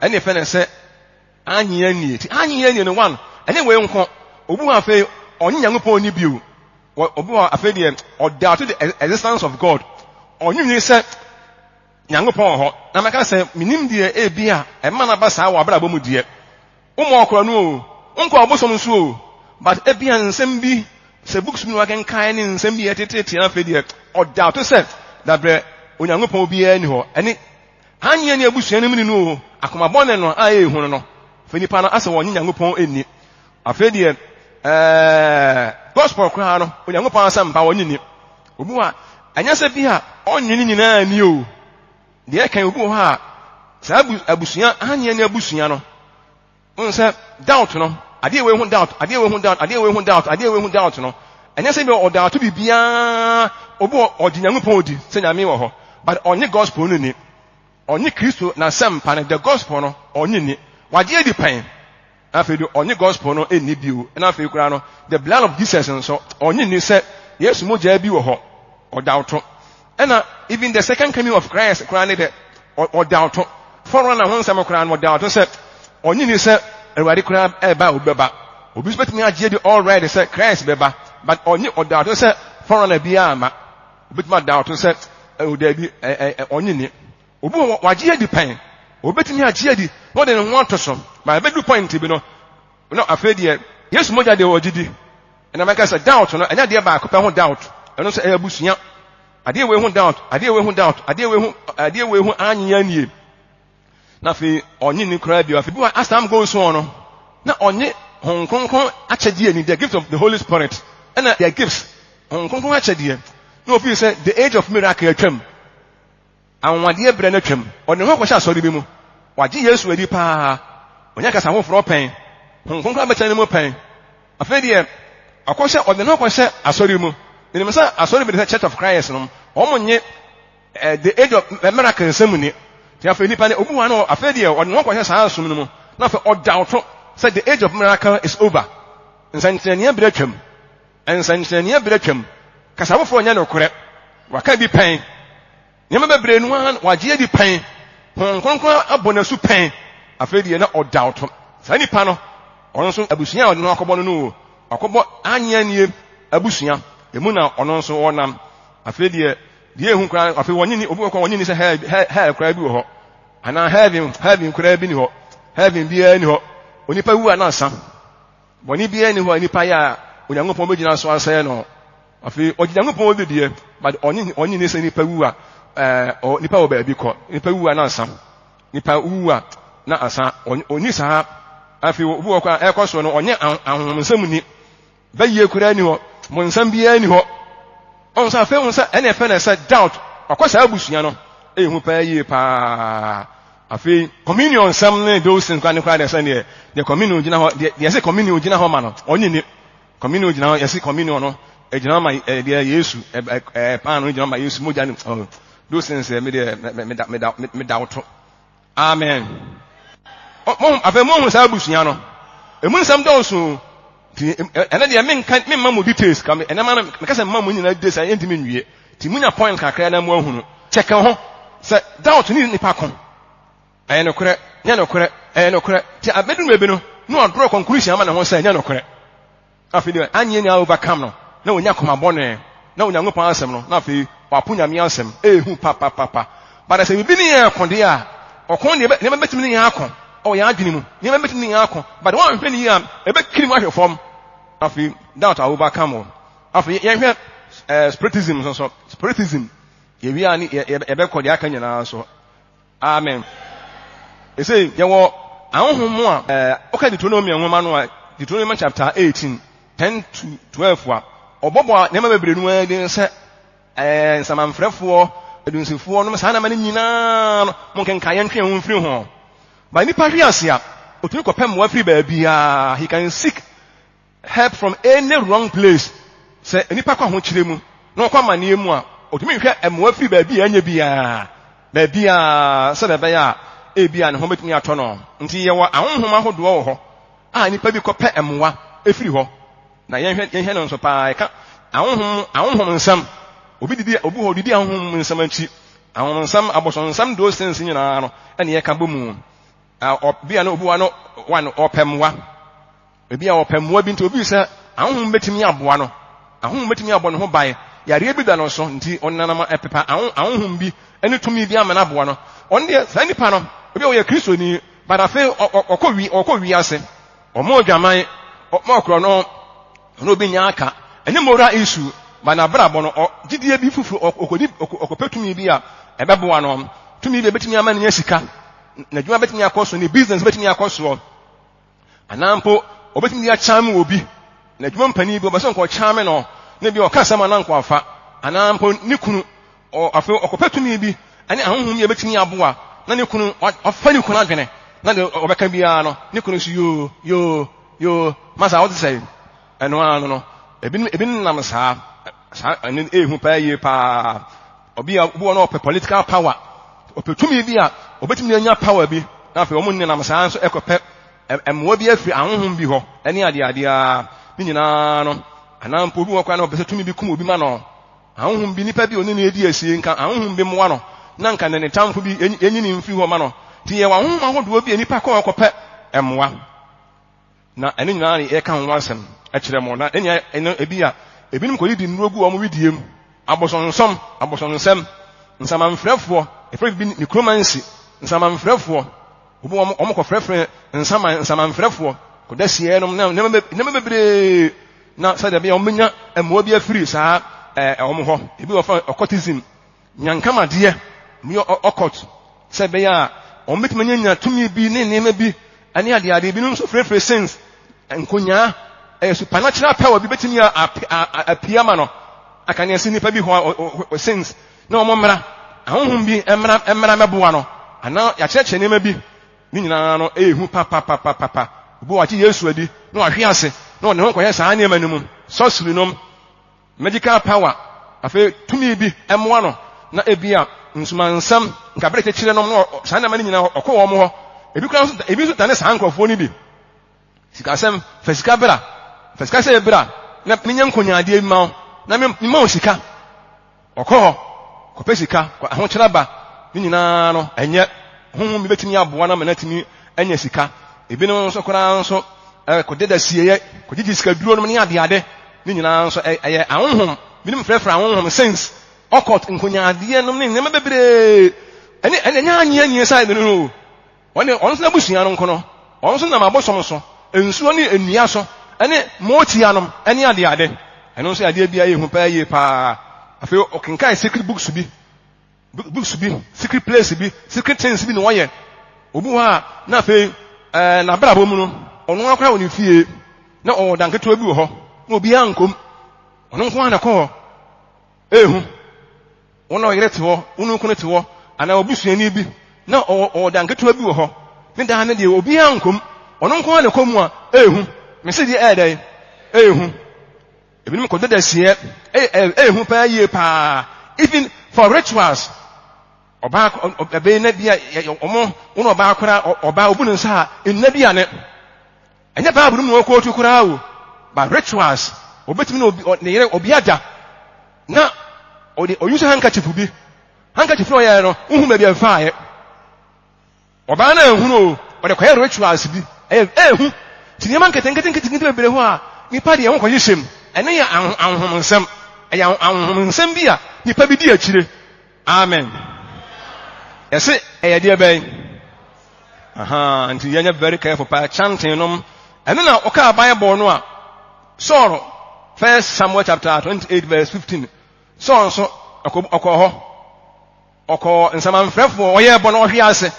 Ɛne fɛ ne sɛ Annye annie. Nti annye annie no, one, ɛnyɛ wei nko. Obi wɔ afei, ɔnye Nyankopɔn nni bio. Obi wɔ afei deɛ, ɔdoubt the existence of God. Ɔnye sɛ Nyankopɔn wɔ hɔ. Na mɛka sɛ, menim deɛ ebi a ɛma no aba saa wɔ abrabɔ mu deɛ. Womma ɔkorɔ no o, wonkɔ ɔbosom nso o, but ebi a nsɛm bi, sɛ books bi na wakenkan ne nsɛm bi a ɛtetetete na afei deɛ, ɔdoubt sɛ dabrɛ Onyankopɔn biara nni hɔ. Ɛne Anyɛ ne abusua no muni no o, akoma bɔne no a ɛyɛ hu no no, afei nipa no asɛ wɔnye Nyankopɔn nni. Afei deɛ, ɛɛ, gospel koraa no, Onyankopɔn asɛmpa wɔnye nni. Obi wɔ a, ɛnyɛ sɛ bi a ɔnye ne nyinaa nni o. Deɛ ɛka obi wɔ hɔ a, saa abusua, anyɛ ne abusua no, Wohu sɛ doubt no, adeɛ wei ho doubt, adeɛ wei ho doubt, adeɛ wei ho doubt, adeɛ wei ho doubt no, ɛnyɛ sɛ bi ɔdoubt biribiara, obi wɔ ɔgye Nyankopɔn odi sɛ Nyame wɔ hɔ, but ɔnye gospel no ni. Ɔnye Kristo n'asɛmpa no, the gospel no, ɔnye ni. Wagye adi pɛn. Na afei de ɔnye gospel no nni bio. Na afei koraa no, the blood of Jesus nso, ɔnye ni sɛ Yesu mogya bi wɔ hɔ. Ɔdoubt. Ɛna even the second coming of Christ koraa ne dɛ ɔdawto. Forerunner ho nsɛm koraa no ɔdawto sɛ ɔnye ni sɛ Awurade koraa ɛreba a obi bɛba. Obi nso bɛtumi agye adi all right sɛ Christ bɛba but ɔnye ɔdawto sɛ forerunner biara mma. Obɛtumi adawto sɛ ɛwɔ daabi ɔnye ni. Obi wɔ wagye adi pɛn. Obi bɛtumi agye adi na ɔde ne ho ato so. But ɛbɛdu point bi no na afei deɛ Yesu mogya deɛ ɔgye di. Ɛna mɛka sɛ doubt no ɛnyɛ adeɛ baako pɛ ho doubt. Ɛno nso ɛyɛ abusua. Adeɛ wei ho doubt, adeɛ wei ho doubt, adeɛ wei ho, adeɛ wei ho anye anie. Na afei ɔnye ni koraa bio. Afei bi wɔ as time goes on no, na ɔnye Honhom Kronkron akyɛdeɛ ni, the gift of the Holy Spirit, ɛna the gifts, Honhom Kronkron akyɛdeɛ. Na ofii sɛ the age of miracle atwam. Anwanwadeɛ berɛ no atwam. Ɔde ne ho akɔhyɛ asɔre bi mu. Wagye Yesu adi paa. Wanya kasa foforɔ pɛn. Honhom Kronkron abɛtena ne mu pɛn. Afei deɛ, ɔkɔhyɛ, ɔde ne ho akɔhyɛ asɔre mu. Menim sɛ asɔre bi te sɛ Church of Christ nom, wɔn nye eh, the age of miracle nsɛm ni. Nti afei nipa no, obi wɔ no, afei deɛ ɔde ne ho akɔhyɛ saa som no mu. Na afei ɔdawto sɛ the age of miracle is over. Nsɛnkyerɛnneɛ berɛ atwam. Nsɛnkyerɛnneɛ berɛ atwam. Kasa foforɔ nyɛ nokorɛ. Waka bi pɛn. Nneɛma bebree no ara wagye adi pɛn. Honhom Kronkron abɔ n'asu pɛn. Afei deɛ na ɔdawto. Saa nipa no, ɔno nso abusua a ɔde no akɔbɔ no no o, wakɔbɔ annye annie abusua. Emu na ɔno nso ɔnam. Afei deɛ, deɛ ehu koraa, afei wɔnye ni, obi wɔ kɔ wɔnye ni sɛ hell, hell, hell koraa bi wɔ hɔ. Anaa heaven, heaven koraa bi ni hɔ. Heaven biara ni hɔ. Onipa wu a na asa. Bɔne biara nni hɔ a nipa yɛ a Onyankopɔn bɛgyina so asɛe no. Afei ɔgye Nyankopɔn di deɛ, but ɔnye ɔnye ne sɛ nipa wu a ɛɛ nipa wɔ baabi kɔ. Nipa wu a na asa. Nipa wu a na asa. Ɔnni saa. Afei obi wɔ kɔ a ɛkɔ so no ɔnyɛ ahonhomsɛm ni. Bɛyie koraa ni hɔ. Bonsam biara ni hɔ. Ɔn sɛ afei ɔn sɛ ɛna ɛfɛ na ɛsɛ doubt. Ɔkɔ saa abusua no. Ɛyɛ hu paa yie paa. Afei communion nsɛm ne those things koraa ne koraa deɛ sɛ deɛ deɛ communion gyina hɔ deɛ deɛ sɛ communion gyina hɔ ma no ɔnye ni. Communion gyina hɔ yɛsi communion no ɛgyina hɔ ma deɛ Yesu ɛ ɛ paano gyina hɔ ma Yesu mogya no oh those things me deɛ me me me da me da woto. Amen. Mo afei mo hu saa abusua no. Emu nsɛm dɔɔso. Nti ɛnɛ deɛ menka memma mo details ka me ɛnɛ ma no meka sɛ mma mo nyinaa details a ɛntumi nwie. Nti munya point kakra na mo ahunu. Kyɛkɛ ho sɛ doubt ne nipa ko. Ɛyɛ nokorɛ, nyɛ nokorɛ, ɛyɛ nokorɛ. Nti abɛduru baabi no na wadrɔ conclusion ama ne ho sɛ ɛnyɛ nokorɛ. Afei deɛ anyɛ nyinaa overcome no na onya koma bɔne na Onyankopɔn asɛm no na afei wapo Nyame asɛm. Ehu papapapa. But sɛ biribi ne yɛn ko deɛ a, ɔko deɛ nneɛma bɛtumi ne yɛn ako ɛwɔ yɛn adwene mu. Nneɛma bɛtumi ne yɛn ako. But wɔanhwɛ ne yie a, ɛbɛkiri mu ahwɛ fam. Afei doubt a overcome o. Afei yɛnhwɛ eh, spiritism nso so. Spiritism. Yɛwie a ne yɛbɛkɔ deɛ aka nyinaa so. Amen. Ɛsei yɛwɔ ahonhom mu a ɛɛ woka Deuteronomy nwoma no a Deuteronomy chapter 18 10 to 12 a ɔbɔbɔ nneɛma bebree no ara din sɛ ɛɛ nsamanfrɛfoɔ adunsifoɔ nom saa nneɛma no nyinaa no mo nkenka yɛntwe yɛn ho mfiri ho. Ba nipa hwe ase a otumi kɔpɛ mmoa firi baabiara. He can seek help from any wrong place. Sɛ nipa kɔ ahokyere mu na ɔkɔ amanneɛ mu a, otumi hwehwɛ mmoa firi baabi a ɛnyɛ biara, baabiara sɛdeɛ ɛbɛyɛ a ebi a ne ho bɛtumi atɔ no. Nti yɛwɔ ahonhom ahodoɔ wɔ hɔ a nipa bi kɔpɛ mmoa efiri hɔ. Na yɛnhwɛ yɛnhwɛ no nso paa yɛka ahonhom ahonhom nsɛm. Obi didi obi hɔ didi ahonhom nsɛm akyi. Ahonhom nsɛm abosonsɛm those things nyinaa no ɛna yɛka bɔ mu. Obi a no obi wa no one ɔpɛ mmoa. Ebi a ɔpɛ mmoa bi nti obi sɛ ahonhom bɛtumi aboa no. Ahonhom bɛtumi abɔ ne ho ban. Yareɛ bi da no so nti ɔnanam ɛpepa ahonhom bi ɛne tumi bi ama no aboa no. Ɔno deɛ saa nipa no obi a ɔyɛ Kristoni but afei ɔkɔ wi ɔkɔ wiase. Ɔmo odwaman, ɔmo ɔkorɔ no, ɔno obi nya aka. Ɛne moral issue, but n'abrabɔ no, ɔ gyidie bi foforɔ, ɔkɔdi ɔkɔpɛ tumi bi a ɛbɛboa no. Tumi bi a ɛbɛtumi ama no anya sika, n'adwuma bɛtumi akɔ so, ne business bɛtumi akɔ soɔ. Anaa mpo, ɔbɛtumi de akyame obi, n'adwuma mpanin bi, ɔbɛ sɛ nka ɔkyame no, na bi ɔka asɛm a na nka wafa. Anaa mpo ne kunu, afei ɔkɔpɛ tumi bi ne ahonhom bi a ɛbɛtumi aboa na ne kunu wafa ne kunu adwene na deɛ ɔbɛka biara no ne kunu nso yoo yoo yoo masa wote sɛ ɛno ara no no ebinom ebinom nam saa saa ɛno ehu paa yie paa obi a obi wɔ no ɔpɛ political power ɔpɛ tumi bi a ɔbɛtumi anya power bi na afei wɔn nenam saa nso ɛkɔpɛ mmoa bi afiri ahonhom bi hɔ ɛne adeadeɛ a ne nyinaa no anaa mpo obi wɔ koraa na ɔpɛ sɛ tumi bi kum obi ma no. Ahonhom bi, nipa bi a ɔne no redi asie, nka ahonhom bi mmoa no, na nka ne ne tamfo bi enyi ne mfiri hɔ ma no. Nti yɛwɔ ahonhom ahodoɔ bi a nipa kɔ hɔ kɔpɛ mmoa. Na ɛno nyinaa ne yɛka ho asɛm kyerɛ mo. Na ɛnea ɛno ebi a ebinom kɔdidi nnuro gu wɔn wedeɛ mu, abosonsɔm, abosonsɛm, nsamanfrɛfoɔ, yɛfrɛ bi necromancy, nsamanfrɛfoɔ, obi wɔn wɔn kɔfrɛfrɛ nsaman nsamanfrɛfoɔ, kɔda sieɛ nom na nneɛma bebree. Na sɛdeɛ ɛbɛyɛ wɔbɛnya mmoa bi afiri saa ɛɛ wɔn hɔ. Ebi wɔ fɛ occultism, nyankamadeɛ, ebi yɛ occult, sɛ ɛbɛyɛ a wɔbɛtumi anya tumi bi ne nneɛma bi ne adeade. Ebinom nso frɛfrɛ saints, nkonyaa, ɛyɛ supernatural power bi bɛtumi apue ama no. Aka ne ɛsɛ nipa bi hɔ saints na wɔn mmra, ahonhom bi mmra mmra mmɛboa no, anaa yɛakyerɛkyerɛ nneɛma bi. Ne nyinaa no, ɛyɛ hu papapapapa. Obi a wagye Yesu adi na wahwe ase na ɔde ne ho kɔyɛ saa nneɛma no mu, sorcery nom, magical power, afei tumi bi mmoa no, na ebia nsumansɛm, nkabere kyekyere nom, na saa nneɛma no nyinaa ɔkɔ wɔn hɔ. Ebi koraa nso, ebi nso dane saa nkurɔfoɔ no bi. Sikasɛm, fa sika bra, fa sika sɛ bra, na menyɛ nkonyaadeɛ bi ma wo, na mema wo sika. Ɔkɔ hɔ kɔpɛ sika, kɔ ahokyerɛ ba, ne nyinaa no, ɛnyɛ honhom bi bɛtumi aboa no ama no atumi anya sika. Ebinom nso koraa nso, kɔdeda sieɛ, kɔgyegye sikaduro nom ne adeade, ne nyinaa nso ɛyɛ ahonhom. Binom frɛfrɛ ahonhom sins, occult, nkonyaadeɛ nom ne nneɛma bebree. Ɛne ɛne ɛnyɛ anyeɛ saa ɛno no o. Wɔn deɛ, ɔno nso n'abusua no nko no, ɔno nso nam abosom so, nsuo ne nnua so, ne mootia nom, ne adeade. Ɛno nso yɛ adeɛ bi a ɛyɛ hu paa yie paa. Afei ɔkenkan secret books bi, books bi, secret place bi, secret things bi na wɔyɛ. Obi wɔ hɔ a, na afei ɛɛ n'abrabɔ mu no, ɔno ara koraa wɔ ne fie, na ɔwɔ dan ketewa bi wɔ hɔ, na obiara nkɔ mu. Ɔno nko ara na ɛkɔ hɔ. Ehu. Wo ne ɔyere te hɔ, wo ne wo kunu te hɔ, anaa obusuani bi, na ɔwɔ ɔwɔ dan ketewa bi wɔ hɔ. Ne dan no deɛ obiara nkɔ mu. Ɔno nko ara na ɛkɔ mu a, ehu. Mese deɛ ɛyɛ dɛn? Ehu. Ebinom kɔ dada sieɛ. Ehu paa yie paa. Even for rituals. Ɔbaa ɛbɛyi na bi a ɔmo wo ne ɔbaa koraa ɔbaa obu ne nsa a nna bi a ne. Ɛnyɛ Bible no mu na wɔkootu koraa o, but rituals. Obetumi ne obi ne yere obi ada na ɔde ɔuse handkerchief bi. Handkerchief na ɔyɛɛ no, wohu baabi a ɛfaeɛ. Ɔbaa no anhunu o, ɔde kɔyɛ rituals bi. Ɛyɛ ɛhu. Nti nneɛma nketenkete nketenkete bebree hɔ a nipa deɛ ho kɔhyehyɛ mu. Ɛno yɛ ahonhom nsɛm. Ɛyɛ ahonhom nsɛm bi a nipa bi di akyire. Amen. Yɛse ɛyɛ deɛ bɛn? Aha, nti yɛnyɛ very careful paa chanting nom. Ɛno na ɔkaa Bible no a Saul, First Samuel chapter 28 verse 15. Saul nso ɔkɔ hɔ. Ɔkɔ nsamanfrɛfoɔ, ɔyɛɛ bɔ na ɔhwe ase.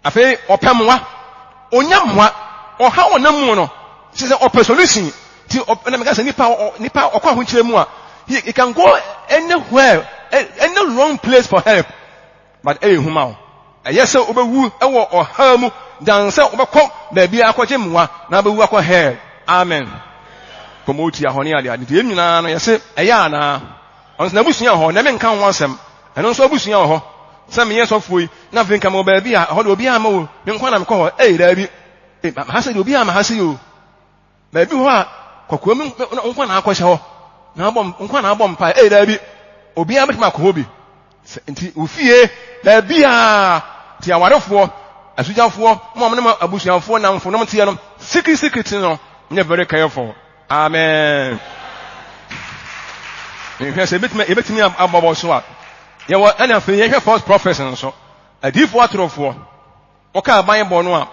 Afei ɔpɛ mmoa, ɔnya mmoa, ɔhaw ɔnam mu no, kyerɛ sɛ ɔpɛ solution. Ti na meka sɛ nipa nipa ɔkɔ ahokyerɛ mu a, he can go anywhere, any wrong place for help. But ɛyɛ hu ma wo. Ɛyɛ sɛ wobɛwu wɔ ɔhaw mu. Dan sɛ wobɛkɔ baabi akɔgye mmoa na wobɛwu akɔ hell. Amen. Kɔmɔtia hɔ ne ade ade. Nti yɛn nyinaa no yɛse ɛyɛ anaa? Ɔno nso n'abusua wɔ hɔ, na menka ho asɛm. Ɛno nso abusua wɔ hɔ. Sɛ meyɛ sɔfoɔ yi, na afei nka mewɔ baabi a ɛhɔ de obiara mma o, me nko na mekɔ hɔ. Ei, daabi. Ei, ha sɛ deɛ obiara mma ha sei o. Baabi hɔ a kɔkoa mu nko na akɔhyɛ hɔ. Na abɔ nko na abɔ mpae. Ei, daabi. Obiara bɛtumi akɔ hɔ bi. Sɛ nti ofie baabi a ti awarefoɔ, asugyafoɔ, mo a mo ne mo abusuafoɔ namfo nom teɛ no, secret secret no, nyɛ very careful. Amen. Nhwɛ sɛ ebetumi ebetumi abɔbɔ so a. Yɛwɔ ɛna afei yɛhwɛ false prophets nso. Adiyifoɔ atorofoɔ. Wɔka aban bɔ no a,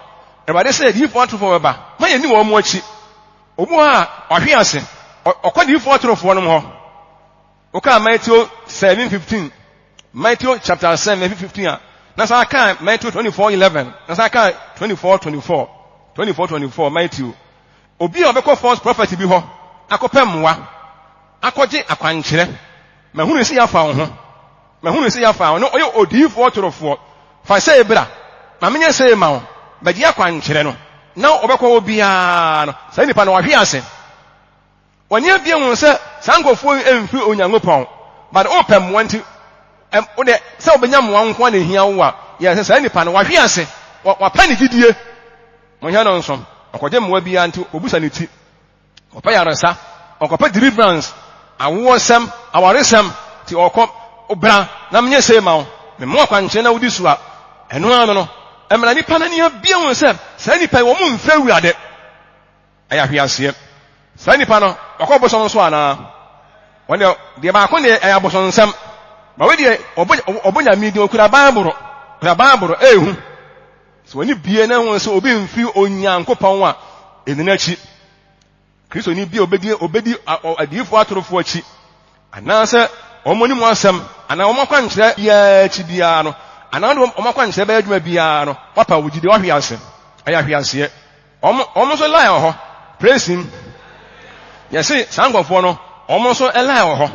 Awurade sɛ adiyifoɔ atorofoɔ bɛba. Ma yɛnni wɔn mo akyi. Obi hɔ a ɔhwe ase. Ɔkɔ adiyifoɔ atorofoɔ nom hɔ. Wokaa Matthew 7:15, Matthew chapter 7 verse 15 a, na saa kaa Matthew 24:11, na saa kaa 24:24, 24:24 Matthew. Obi a ɔbɛkɔ false prophet bi hɔ akɔpɛ mmoa, akɔgye akwankyerɛ, mahunu sɛ yɛafa wo ho, mahunu sɛ yɛafa wo no, ɔyɛ odiyifoɔ torofoɔ, fa sei bra, ma menyɛ sei ma wo, bɛgye akwankyerɛ no, na ɔbɛkɔ hɔ biara no, saa nipa no wahwe ase. Wɔn ani abue hu sɛ saa nkurɔfoɔ yi mfiri Onyankopɔn, but wopɛ mmoa nti, wode sɛ wobɛnya mmoa nko na ehia wo a, yɛ sɛ saa nipa no wahwe ase, wapa ne gyidie. Monhwɛ no nso, ɔkɔgye mmoa biara nti obusa ne ti, ɔpɛ yaresa, ɔkɔpɛ deliverance, awoɔsɛm, awaresɛm, nti ɔkɔ, bra na menyɛ sei ma wo, mema akwankyerɛ na wodi so a, ɛno ara no, ɛmana nipa no ani abue hu sɛ saa nipa yi wɔn mfiri Awurade. Ɛyɛ ahweaseɛ. Saa nipa no, wakɔ ɔbosom nso anaa? Wɔn deɛ, deɛ baako deɛ ɛyɛ abosonsɛm. Ba wei deɛ, ɔbɔ, ɔbɔ nyame din, ɔkura Baaboro, kura Baaboro, ɛyɛ hu. Sɛ wɔn ani bie na ɛho sɛ obi mfiri Onyankopɔn a, ɛni n'akyi. Kristoni bi a obedi, obedi adiyifoɔ atorofoɔ akyi, Anaasɛ wɔn anim asɛm anaa wɔn akwankyerɛ biara akyi biara no, anaa wɔde wɔn akwankyerɛ bɛyɛ adwuma biara no, wɔapa wo gyidi, wɔahwe ase. Ɛyɛ ahweaseɛ. Wɔn, wɔn nso line wɔ hɔ. Praise him. Yɛse saa nkurɔfoɔ no, wɔn nso line wɔ hɔ.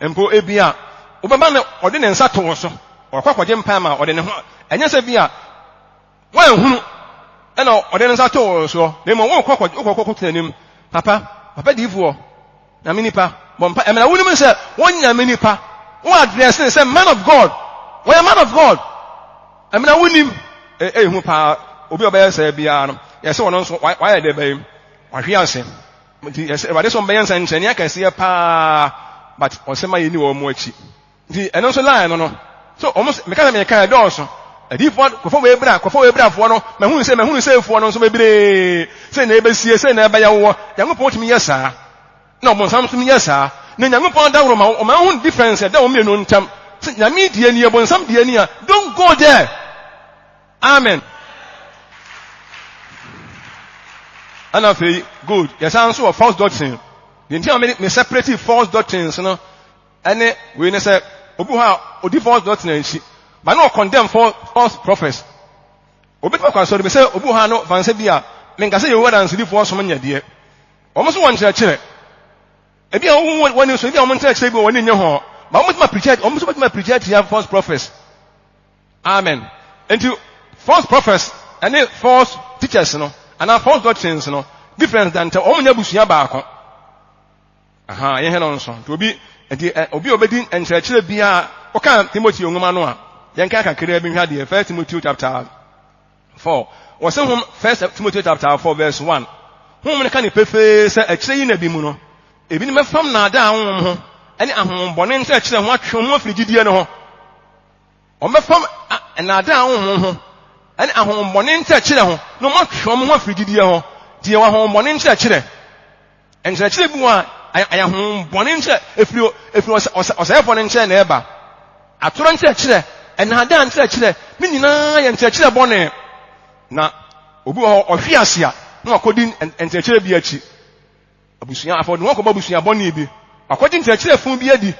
Mpo ebi a, wobɛba no, ɔde ne nsa to wo so. Ɔkɔ akɔgye mpae ma ɔde ne ho. Ɛnyɛ sɛ bi a, Woanhunu, ɛna ɔde ne nsa too wo soɔ, na mmom wokɔ kɔ wokɔ kɔkoto n'anim. Papa, papa diifoɔ, Nyame nipa, bɔ mpa. Ɛmena wonim sɛ wo Nyame nipa, wo address ne sɛ man of God, wɔyɛ man of God. Ɛmena wonim, ɛyɛ hu paa, obi a ɔbɛyɛ sɛ biara no, yɛsɛ ɔno nso wayɛ dɛ bɛyɛ, wahwe ase. Nti yɛsɛ Awurade sɛ ɔmbɛyɛ nsɛnkyerɛnne akɛseɛ paa, but ɔsɛ ma yɛni wɔn akyi. Nti ɛno nso line no no. So wɔn meka sɛ meka ɛdɔɔso. Adiyifoɔ kɔfɔ wei bra kɔfɔ wei brafoɔ no mahunu sɛ mahunu sɛ efoɔ no nso bebree sɛ na ebesie sɛ na ɛbɛyɛ woɔ. Nyankopɔn tumi yɛ saa. Na ɔbonsam nso tumi yɛ saa. Na Nyankopɔn adaworo ma ɔma wohu difference ɛda wɔn mmienu ntam. Sɛ Nyame deɛ ni ɔbonsam deɛ ni a don't go there. Amen. Ɛna afei good yɛsan nso wɔ false doctrine. Deɛ nti a me separate false doctrines no Ɛne wei ne sɛ, obi wɔ hɔ a odi false doctrine akyi, but na ɔcondemn false prophets. Obi tumi akɔ asɔre bi sɛ obi wɔ hɔ a no fan sɛ bi a menka sɛ Yehowa Dansedifoɔ som nyɛ deɛ. Wɔn nso wɔ nkyerɛkyerɛ. Ebi a wɔn wɔn ani so, ebi a wɔn nkyerɛkyerɛ bi wɔ wɔn ani nye ho. But wɔn bɛtumi apirikyi, wɔn nso bɛtumi apirikyi atia false prophets. Amen. Nti false prophets ɛne false teachers no anaa false doctrines no difference da ntam. Wɔn nyɛ abusua baako. Aha, yɛhwɛ no nso. Nti obi, nti ɛ, obi a obedi nkyerɛkyerɛ biara, woka Timoteo nwoma no a, yɛnka kakraa bi nhwɛ adeɛ. First Timoteo chapter 4. Wɔse hom, First Timoteo chapter 4 verse 1. Honhom no ka ne pefee sɛ akyire yi na bi mu no, ebinom bɛfam nnaadaa honhom ho ne ahonhommɔne nkyerɛkyerɛ ho atwe wɔn ho afiri gyidie no ho. Wɔbɛfam nnaadaa honhom ho ne ahonhommɔne nkyerɛkyerɛ ho na wɔatwe wɔn ho afiri gyidie ho. Nti yɛwɔ ahonhommɔne nkyerɛkyerɛ. Nkyerɛkyerɛ bi wɔ a ɛyɛ ahonhommɔne nkyerɛ ɛfiri ɛfiri ɔsɛefoɔ no nkyɛn na ɛba. Atorɔ nkyerɛkyerɛ, nnaadaa nkyerɛkyerɛ, ne nyinaa yɛ nkyerɛkyerɛ bɔne. Na obi wɔ hɔ ɔhwe ase a na wakɔdi nkyerɛkyerɛ bi akyi. Abusua, afei ɔde wɔn kɔbɔ abusua bɔne bi. Wakɔgye nkyerɛkyerɛ funu bi adi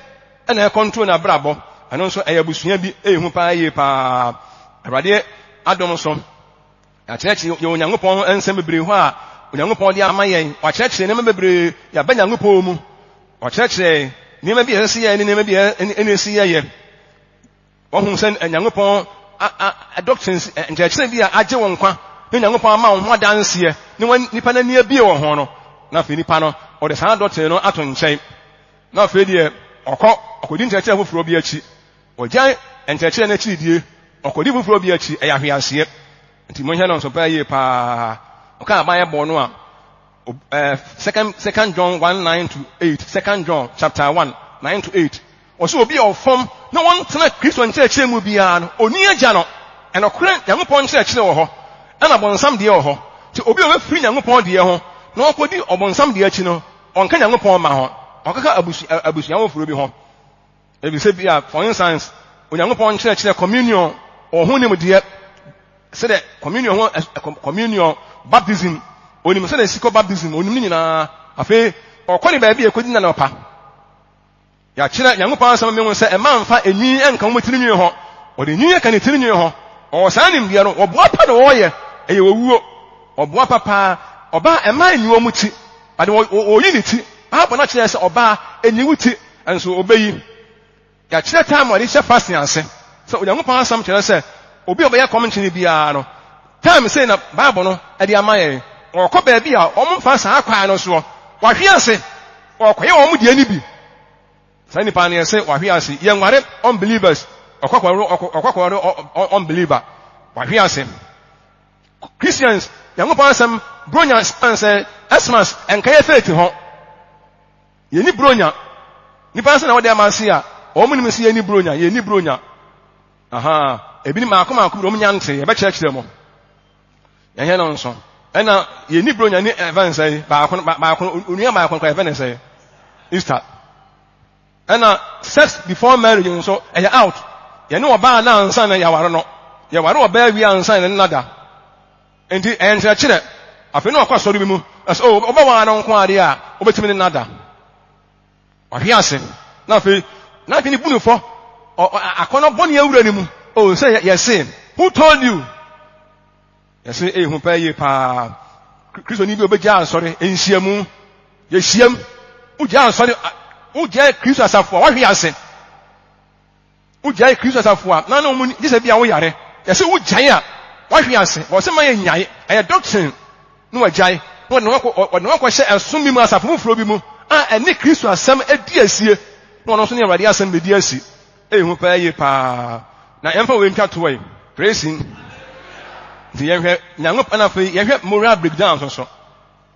na ɛkɔntro n'abrabɔ. Ɛno nso ɛyɛ abusua bi, ɛyɛ hu paa yie paa. Awurade adom so, yɛakyerɛkyerɛ yɛn Onyankopɔn ho nsɛm bebree hɔ a Onyankopɔn de ama yɛn. Wakyerɛkyerɛ nneɛma bebree, yɛaba Nyankopɔn mu. Wakyerɛkyerɛ nneɛma bi a ɛsɛ sɛ yɛyɛ ne nneɛma bi a ɛne ɛsɛ yɛyɛ. Wɔahu sɛ Nyankopɔn doctrines, nkyerɛkyerɛ bi a agye wo nkwa. Na Nyankopɔn ama wo ho adanseɛ na nipa no ani abie wɔ ho no, na afei nipa no ɔde saa doctrine no ato nkyɛn. Na afei deɛ ɔkɔ ɔkɔdi nkyerɛkyerɛ foforɔ bi akyi. Ɔgyae nkyerɛkyerɛ no akyiridie, ɔkɔdi foforɔ bi akyi, ɛyɛ ahweaseɛ. Nti monhwɛ no nso paa yie paa. Ɔka aban ɛbɔ no a, second John 1 9 to 8, second John chapter 1 9 to 8. Ɔsɛ obi a ɔfam na wɔntena Kristo nkyerɛkyerɛ mu biara no, onni agya no. Ɛnokorɛ Nyankopɔn nkyerɛkyerɛ wɔ hɔ, ɛna bɔnsam deɛ wɔ hɔ. Nti obi a ɔbɛfiri Nyankopɔn deɛ ho na ɔkɔdi ɔbɔnsam deɛ akyi no, ɔnka Nyankopɔn mma ho, ɔkeka abusua foforɔ bi ho. Efisɛ bi a, for instance, Onyankopɔn nkyerɛkyerɛ communion, ɔwɔ ho nimdeɛ, sɛdeɛ communion ho, communion, baptism, onim sɛdeɛ esi kɔ baptism, onim ne nyinaa. Afei, ɔkɔ ne baabi a ɛkɔdi na nɔpa. Yɛakyerɛ Nyankopɔn asɛm mehu sɛ ɛma mfa enwi nka wɔn tiri nwi ho. Ɔde nwi ka ne tiri nwi ho. Ɔwɔ saa nimdeɛ no, wɔboa pa na wɔyɛ, ɛyɛ owuo. Ɔboa pa paa. Ɔbaa ɛma enyi wɔn ti. Ade wɔyi ne ti. Bible no akyerɛ sɛ ɔbaa enyi wo ti. Nso obeyi. Yɛakyerɛ time a wɔde hyɛ fasting ase. Sɛ Onyankopɔn asɛm kyerɛ sɛ obi a ɔbɛyɛ kɔmnkyene biara no, time sei na Bible no de ama yɛn. Ɔkɔ baabi a wɔmfa saa kwan no soɔ. Wahwe ase. Ɔkɔyɛ wɔn deɛ no bi. Saa nipa no yɛse wahwe ase. Yɛnware unbelievers. Ɔkɔkɔre unbeliever. Wahwe ase. Christians, Nyankopɔn asɛm, bronya sɛ Xmas ɛnkɛyɛ faith ho. Yɛnni buronya. Nnipa nsa na wɔde ama ase a, wɔn nim sɛ yɛnni buronya. Yɛnni buronya. Aha. Ebi ni maako maako bi wɔn nya nte. Yɛbɛkyerɛkyerɛ mo. Yɛnyɛ no nso. Ɛna yɛnni buronya ni ɛfɛn sɛ baako baako onua baako kora ɛfɛn sɛ Easter. Ɛna sex before marriage nso ɛyɛ out. Yɛne ɔbaa na ansa na yɛaware no. Yɛware ɔbaa wie ansa na ne nada. Enti ɛyɛ nkyerɛkyerɛ. Afei na ɔkɔ asɔre bi mu. Ɛsɛ o ɔbɛwaa no nko adeɛ a wobɛtumi ne nada. Ɔhwe ase. Na afei n'adwene bu no fɔ. Akɔnɔ bɔne awura ne mu. O sɛ yɛse, who told you? Yɛse eyi ho paa yie paa. Kristoni bi obɛgya asɔre nhyiamu. Yɛhyiam. Wogya asɔre, wogya Kristo asafo a wahwe ase. Wogyae Kristo asafo a, na na wɔn gye sɛ bi a woyare. Yɛsɛ wogyae a, wahwe ase. Wɔsɛ ma yɛnyae. Ɛyɛ doctrine na wagyae. Na wɔde wɔn akɔhyɛ ɛsom bi mu, asafo foforɔ bi mu a ɛne Kristo asɛm adi asie. Na ɔno nso ne Awurade asɛm bɛdi asi. Ɛyɛ hu paa yie paa. Na yɛmfa wei ntwa toɔ yi. Praise him. Nti yɛhwɛ Nyankopɔn na afei yɛhwɛ moral breakdown nso so.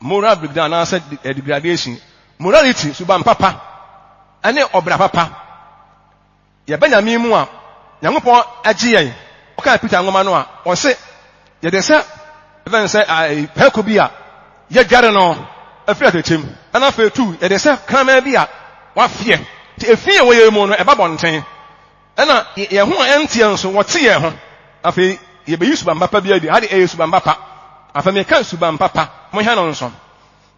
Moral breakdown anaasɛ degradation. Morality, suban papa, ɛne ɔbra papa. Yɛba Nyame mu a, Nyankopɔn agye yɛn. Ɔkaa Peter nwoma no a, ɔse yɛde sɛ ɛbɛn sɛ prɛko bi a yɛdware no afiri atɛkyɛ mu. Ɛna afei tu yɛde sɛ kraman bi a wafeɛ. Nti efi a ɛwɔ yɛn mu no ɛba bɔnten. Ɛna yɛn ho a ɛnteɛ nso wɔte yɛn ho. Afei yɛbɛyi suban papa bi adi. Ha de ɛyɛ suban papa. Afei meka suban papa. Monhwɛ no nso.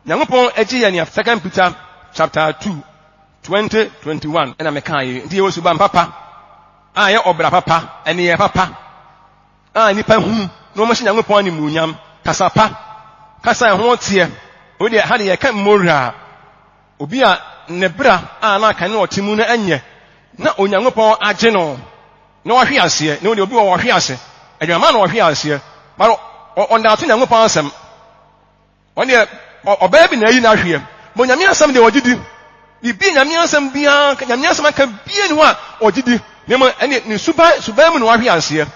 Nyankopɔn agye yɛn nea Second Peter chapter 2 20, 21 ɛna mekaa yei. Nti yɛwɔ suban papa a ɛyɛ ɔbra papa, ɛneyɛ papa a nnipa hunu na wɔhyɛ Nyankopɔn animuonyam, kasa pa, kasa a ɛho teɛ. Wei deɛ ha deɛ yɛka moral, obi a ne bra a na aka ne ɔte mu no ɛnyɛ na Onyankopɔn agye no na wahwe aseɛ. Na obi wɔ wɔhwe ase, adwamama na ɔhwe aseɛ, but ɔndato Nyankopɔn asɛm. Ɔno deɛ ɔbaa bi na ayi n'ahweɛ. But Nyame asɛm deɛ ɔgye di. Biribi Nyame asɛm biara, Nyame asɛm aka biara ni hɔ a ɔgye di. Na mmom ɛne ne suban, suban mu na wahwe aseɛ.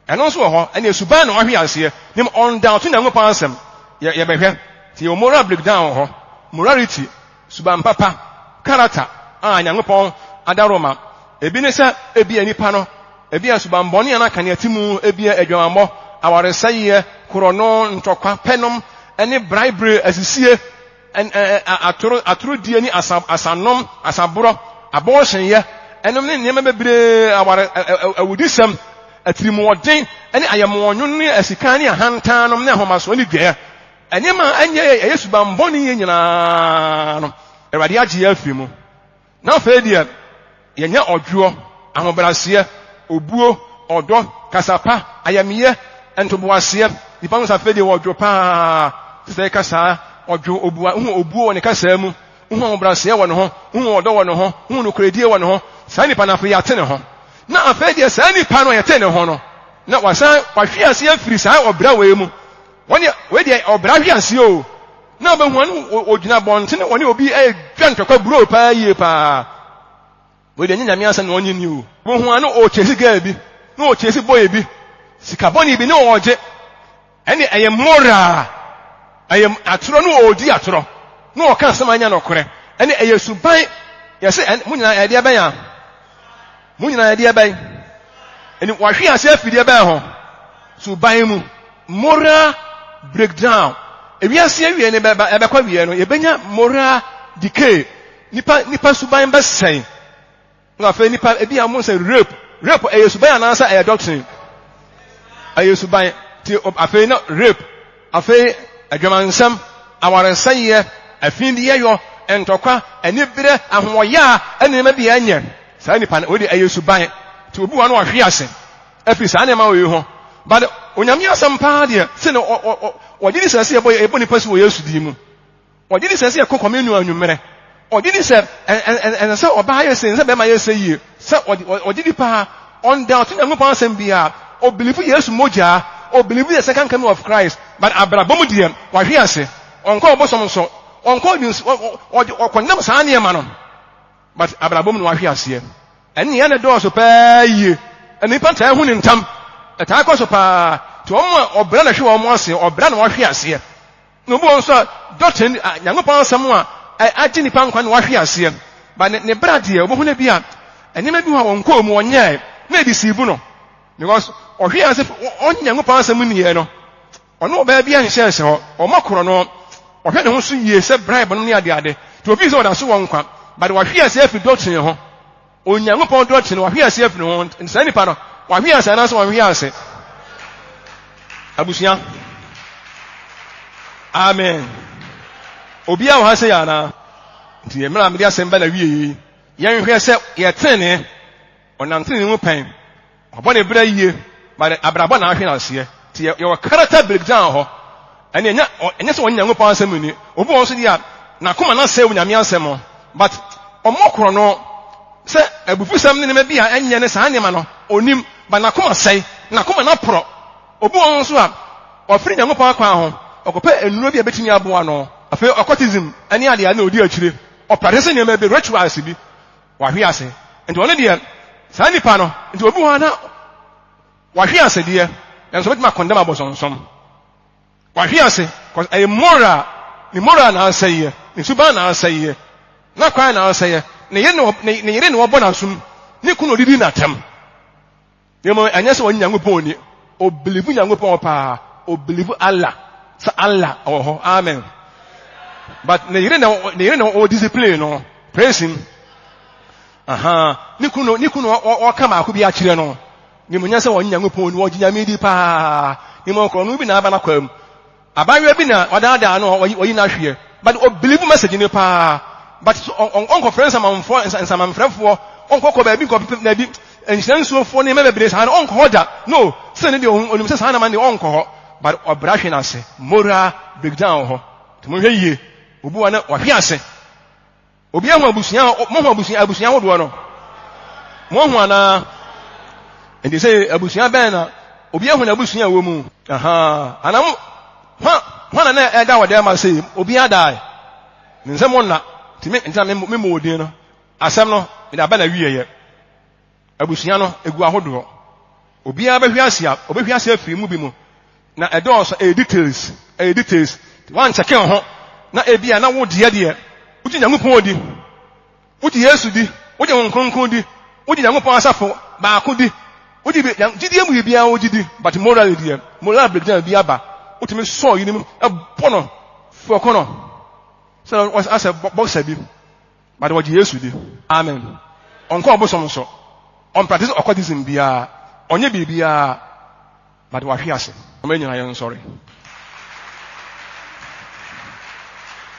Ɛno nso wɔ hɔ, ɛne suban na wahwe aseɛ. Na mmom ɔnda ɔto Nyankopɔn asɛm. Yɛ, yɛbɛhwɛ. Nti yɛwɔ moral breakdown wɔ hɔ. Morality, suban papa, character a Nyankopɔn adaworoma. Ebi ne sɛ ebia nipa no Ebia subammɔne anaa kaneati mu, ebia adwamammɔ, awaresɛeɛ, korɔno, ntɔkwa, pɛnom, ne bribery, asisie, atoro, atorodie ne asa, asanom, asaborɔ, abortionyɛ, ɛnom ne nneɛma bebree, aware, awudisɛm, atirimuɔden, ne ayɛmmoɔnwono ne asikan ne ahantan nom ne ahomasoɔ ne dwɛɛ. Nneɛma a ɛnyɛ ɛyɛ subammɔne yɛ nyinaa no, Awurade agye yɛn afiri mu. Na afei deɛ, yɛnyɛ ɔdwoɔ, ahobrɛaseɛ, obuo, ɔdɔ, kasa pa, ayamyɛ, ntoboaseɛ. Nnipa hu sɛ afei deɛ ɔdwo paa. Te sɛ yɛka saa, ɔdwo, obua, wohu obuo wɔ ne kasaa mu, wohu ahobrɛaseɛ wɔ ne ho, wohu ɔdɔ wɔ ne ho, wohu nokorɛdie wɔ ne ho. Saa nipa no afei yɛate ne ho. Na afei deɛ saa nipa no a yɛte ne ho no, na wasan wahwe ase afiri saa ɔbra wei mu. Wɔn deɛ, wei deɛ ɔbra hwe aseɛ o. Na ɔbɛhu ɔne ɔgyina abɔntene wɔne obi ɛredwa ntɔkwa buroo paa yie paa. Wei deɛ ɛnyɛ Nyame asɛm na ɔnye nni o. Wohu a na ɔrekyesi girl bi, na ɔrekyesi boy bi, sika bɔne bi na ɔregye. Ɛne ɛyɛ moral, ɛyɛ atorɔ na ɔredi atorɔ, na ɔka asɛm a ɛnyɛ nokorɛ. Ɛne ɛyɛ suban, yɛse ɛn, mo nyinaa ɛdeɛ bɛn a? Mo nyinaa ɛdeɛ bɛn? Ɛne wahwe ase afiri deɛ bɛn ho? Suban mu. Moral breakdown. Ewiase awie no bɛba, ɛbɛkɔ awie no, yɛbɛnya moral decay. Nipa nipa suban bɛsɛe. Na afei nipa ebi a wɔn sɛ rape rape ɛyɛ suban anaasɛ ɛyɛ doctrine? Ɛyɛ suban. Ti afei na rape afei adwamansɛm awaresɛeɛ afindeɛ yɔ ntɔkwa aniberɛ ahoɔyaa ɛne nneɛma bi a ɛnyɛ saa nipa no wɔde ɛyɛ suban. Ti obi wɔ no ɔhwe ase afiri saa nneɛma wɔ yi ho. But Onyame asɛm paa deɛ sɛ na ɔgye di sɛ sɛ yɛbɔ yɛbɔ nipa si wɔ Yesu din mu. Ɔgye di sɛ ɛsɛ yɛkɔ communion anwummerɛ. Ɔgye di sɛ ɛnsɛ sɛ ɔbaa yɛ sei, ɛnsɛ sɛ bɛrima yɛ sei yie. Sɛ ɔgye di paa. Ɔndoubt Nyankopɔn asɛm biara. Ɔbelieve Yesu mogyaa. Ɔbelieve the second coming of Christ. But abrabɔ mu deɛ, wahwe ase. Ɔnkɔ ɔbosom so. Ɔnkɔ ɔkɔnam saa nneɛma no. But abrabɔ mu na wahwe aseɛ. Ɛne yɛ na ɛdɔɔso paa yie. Ɛna nipa ntaa hu ne ntam. Ɛtaa kɔ so paa. Nti wɔn a ɔbra na ɛhwe wɔn ase, ɔbra na wɔhwe aseɛ. Na obi wɔ hɔ nso a, doctrine, Nyankopɔn asɛm a agye nipa nkwa na wahwe aseɛ. But ne, ne bra deɛ, wobɛhu no bi a, nneɛma bi hɔ a wɔnkɔɔ mu, wɔnyɛɛ, na ɛde sii bu no. Because ɔhwe ase, ɔnye Nyankopɔn asɛm nniɛ no, ɔne ɔbaa bi anhyɛ nhyɛ hɔ, ɔmɔ korɔ no, ɔhwɛ ne ho so yie sɛ bribe no ne adeade. Nti obi sɛ ɔda so wɔ nkwa, but wahwe ase afiri doctrine ho. Onyankopɔn dɔ te no, wahwe ase afiri ho. Nti saa nipa no, wahwe ase anaasɛ wanhwe ase? Abusua. Amen. Obiara wɔ ha sɛ yɛ anaa? Nti yɛ mmerɛ a mede asɛm ba na wie yi, yɛnhwɛ sɛ yɛtenene, ɔnam tenene mu pɛn, wabɔ ne bra yie, but abrabɔ na ahwe n'aseɛ. Nti yɛwɔ character breakdown hɔ. Ɛne ɛnyɛ ɛnyɛ sɛ wɔn Nyankopɔn asɛm ni. Obi wɔ nso deɛ a n'akoma no asɛe wɔ Nyame asɛm ho. But ɔmmɔ korɔ no sɛ abufusɛm ne nneɛma bi a ɛnyɛ ne saa nneɛma no onim but n'akoma sɛe, n'akoma no aporɔ. Obi wɔ nso a ɔfiri Nyankopɔn akwan ho, ɔkɔpɛ nnuro bi a ɛbɛtumi aboa no. Afei occultism ne adeɛ na ɔdi akyire. Ɔpractice nneɛma bi, rituals bi. Wahwe ase. Nti ɔno deɛ saa nipa no, nti obi wɔ hɔ a na Wahwe ase deɛ, nanso obetumi akɔndɛm abosonsom. Wahwe ase, cause ɛyɛ moral, ne moral na asɛeɛ, ne suban na asɛeɛ, n'akwan na asɛeɛ, ne yere na ne yere na ɔbɔ n'asom, ne kunu odidi n'atɛm. Na mmom ɛnyɛ sɛ ɔnye Nyankopɔn ni, obilivu Nyankopɔn paa, obilivu Allah, sɛ Allah ɔwɔ hɔ, amen. But ne yere na ne yere na ɔdiscipline no, praise him. Aha, ne kunu ne kunu ɔka baako bi akyerɛ no. Ne mu nyɛ sɛ wɔnye Nyankopɔn ni, wɔgye Nyame di paa. Ne mu ɔkorɔno bi na aba n'akwaa mu. Abaayewa bi na ɔdaadaa no, ɔyi n'ahweɛ. But ɔbelieve message no paa. But ɔnkɔfrɛ nsamanfoɔ, nsamanfrɛfoɔ, ɔnkɔkɔ baabi nkɔpepɛ baabi, nhyira nsuofoɔ ne nneɛma bebree saa no, ɔnkɔ hɔ da. No, sɛ ne deɛ onim sɛ saa nneɛma no deɛ ɔnkɔ hɔ. But ɔbra hwe n'ase, moral breakdown wɔ hɔ. Nti monhwɛ yie, obi wɔ na wahwe ase. Obi ahu abusua mohu abusua abusua ahodoɔ no moahu anaa nti sɛ abusua bɛn na obi ahu n'abusua wɔ mu aha anaa mo hwan hwan na na ɛda wɔ dɛm ase obi adae ne nsɛm mo nna nti me nti na me me mo odin no asɛm no mede aba na wieɛ Abusua no, egu ahodoɔ. Obiara bɛhwe ase a, ɔbɛhwe ase afiri mu bi mu. Na ɛdɔɔso, ɛyɛ details, ɛyɛ details. Woankyɛke wo ho, na ebia na wo deɛ deɛ, wogye Nyankopɔn di, wogye Yesu di, wogye Honhom Kronkron di, wogye Nyankopɔn asafo baako di, wogye bi, gyidie mu biribiara wogye di, but morally deɛ, moral breakdown bi aba. Wotumi sɔɔ yinom, ɛbɔ no, fɔkɔ no, sɛ asɛ boxer bi. But wɔgye Yesu di. Amen. Ɔnkɔ ɔbosom so. Ɔmpractice occultism biara. Ɔnyɛ biribiara. But wahwe ase. Momma yɛn nyinaa yɛnsɔre.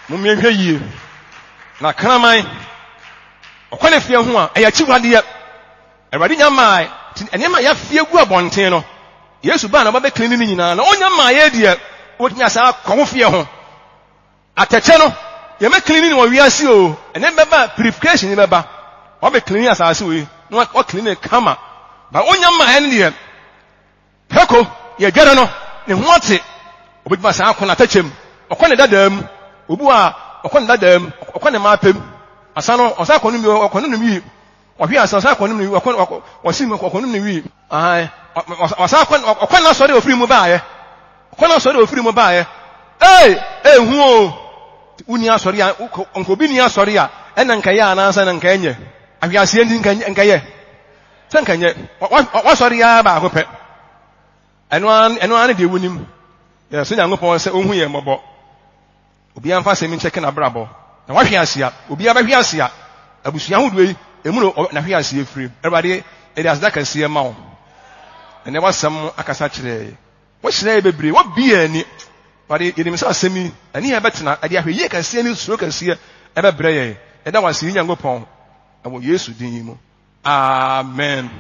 Momma yɛnhwɛ yie. Na kraman, ɔkɔ ne fie ho a, ɛyɛ akyiwadeɛ. Awurade nya maa nneɛma a yɛafie gu abɔnten no, Yesu baa na ɔba bɛklini ne nyinaa. Na ɔnya maa yɛ deɛ, wotumi asan akɔ wo fie ho. Atɛkyɛ no yɛbɛ cleani no wɔ wiase oo, ɛnɛ bɛba purification ni bɛba, wabɛ cleani asase wei na wa cleani no kama, ba onya mmaeɛ no deɛ prɛko yɛdware no ne ho ate. Obetumi asan akɔ n'atɛkyɛ mu. Ɔkɔ ne dadaa mu. Obi wɔ a, ɔkɔ ne dadaa mu. Ɔkɔ ne mmaa pɛ mu. Asa no, ɔsan kɔ nom bi, ɔkɔ nom wii. Ɔhwe ase, ɔsan kɔ nom ne wii. Ɔkɔ, ɔsi mu, ɔkɔ nom ne wii. Ahan, ɔsan kɔ, ɔkɔ n'asɔre a ofiri mu baeɛ. Ɔkɔ n'asɔre a ofiri mu baeɛ. Ee, ehu o. Wonni asɔre a, nka obi nni asɔre a, ɛna nka yɛ anaasɛ na nka ɛnyɛ. Ahweaseɛ nti nka nka yɛ. Sɛ nka nyɛ. Wasɔre ara baako pɛ. Ɛno ara ɛno ara ne deɛ wonim. Yɛsrɛ Nyankopɔn sɛ ɔnhu yɛn mmɔbɔ. Obiara mfa asɛm yi nkyɛke n'abrabɔ. Na wahwe ase a, obiara bɛhwe ase a, abusua ahodoɔ yi, emu na n'ahwe aseɛ firi. Awurade, yɛde aseda kɛseɛ ma wo. Ɛnɛ w'asɛm akasa kyerɛ yɛn. Woahyira yɛn bebree, woabue yɛn ani. Awurade, yɛnim sɛ asɛm yi, ɛne yɛn bɛtena, ɛde ahwɛyie kɛseɛ ne suro kɛseɛ ɛbɛbrɛ yɛn. Yɛda wo ase, yɛn Nyankopɔn, ɛwɔ Yesu din mu. Amen.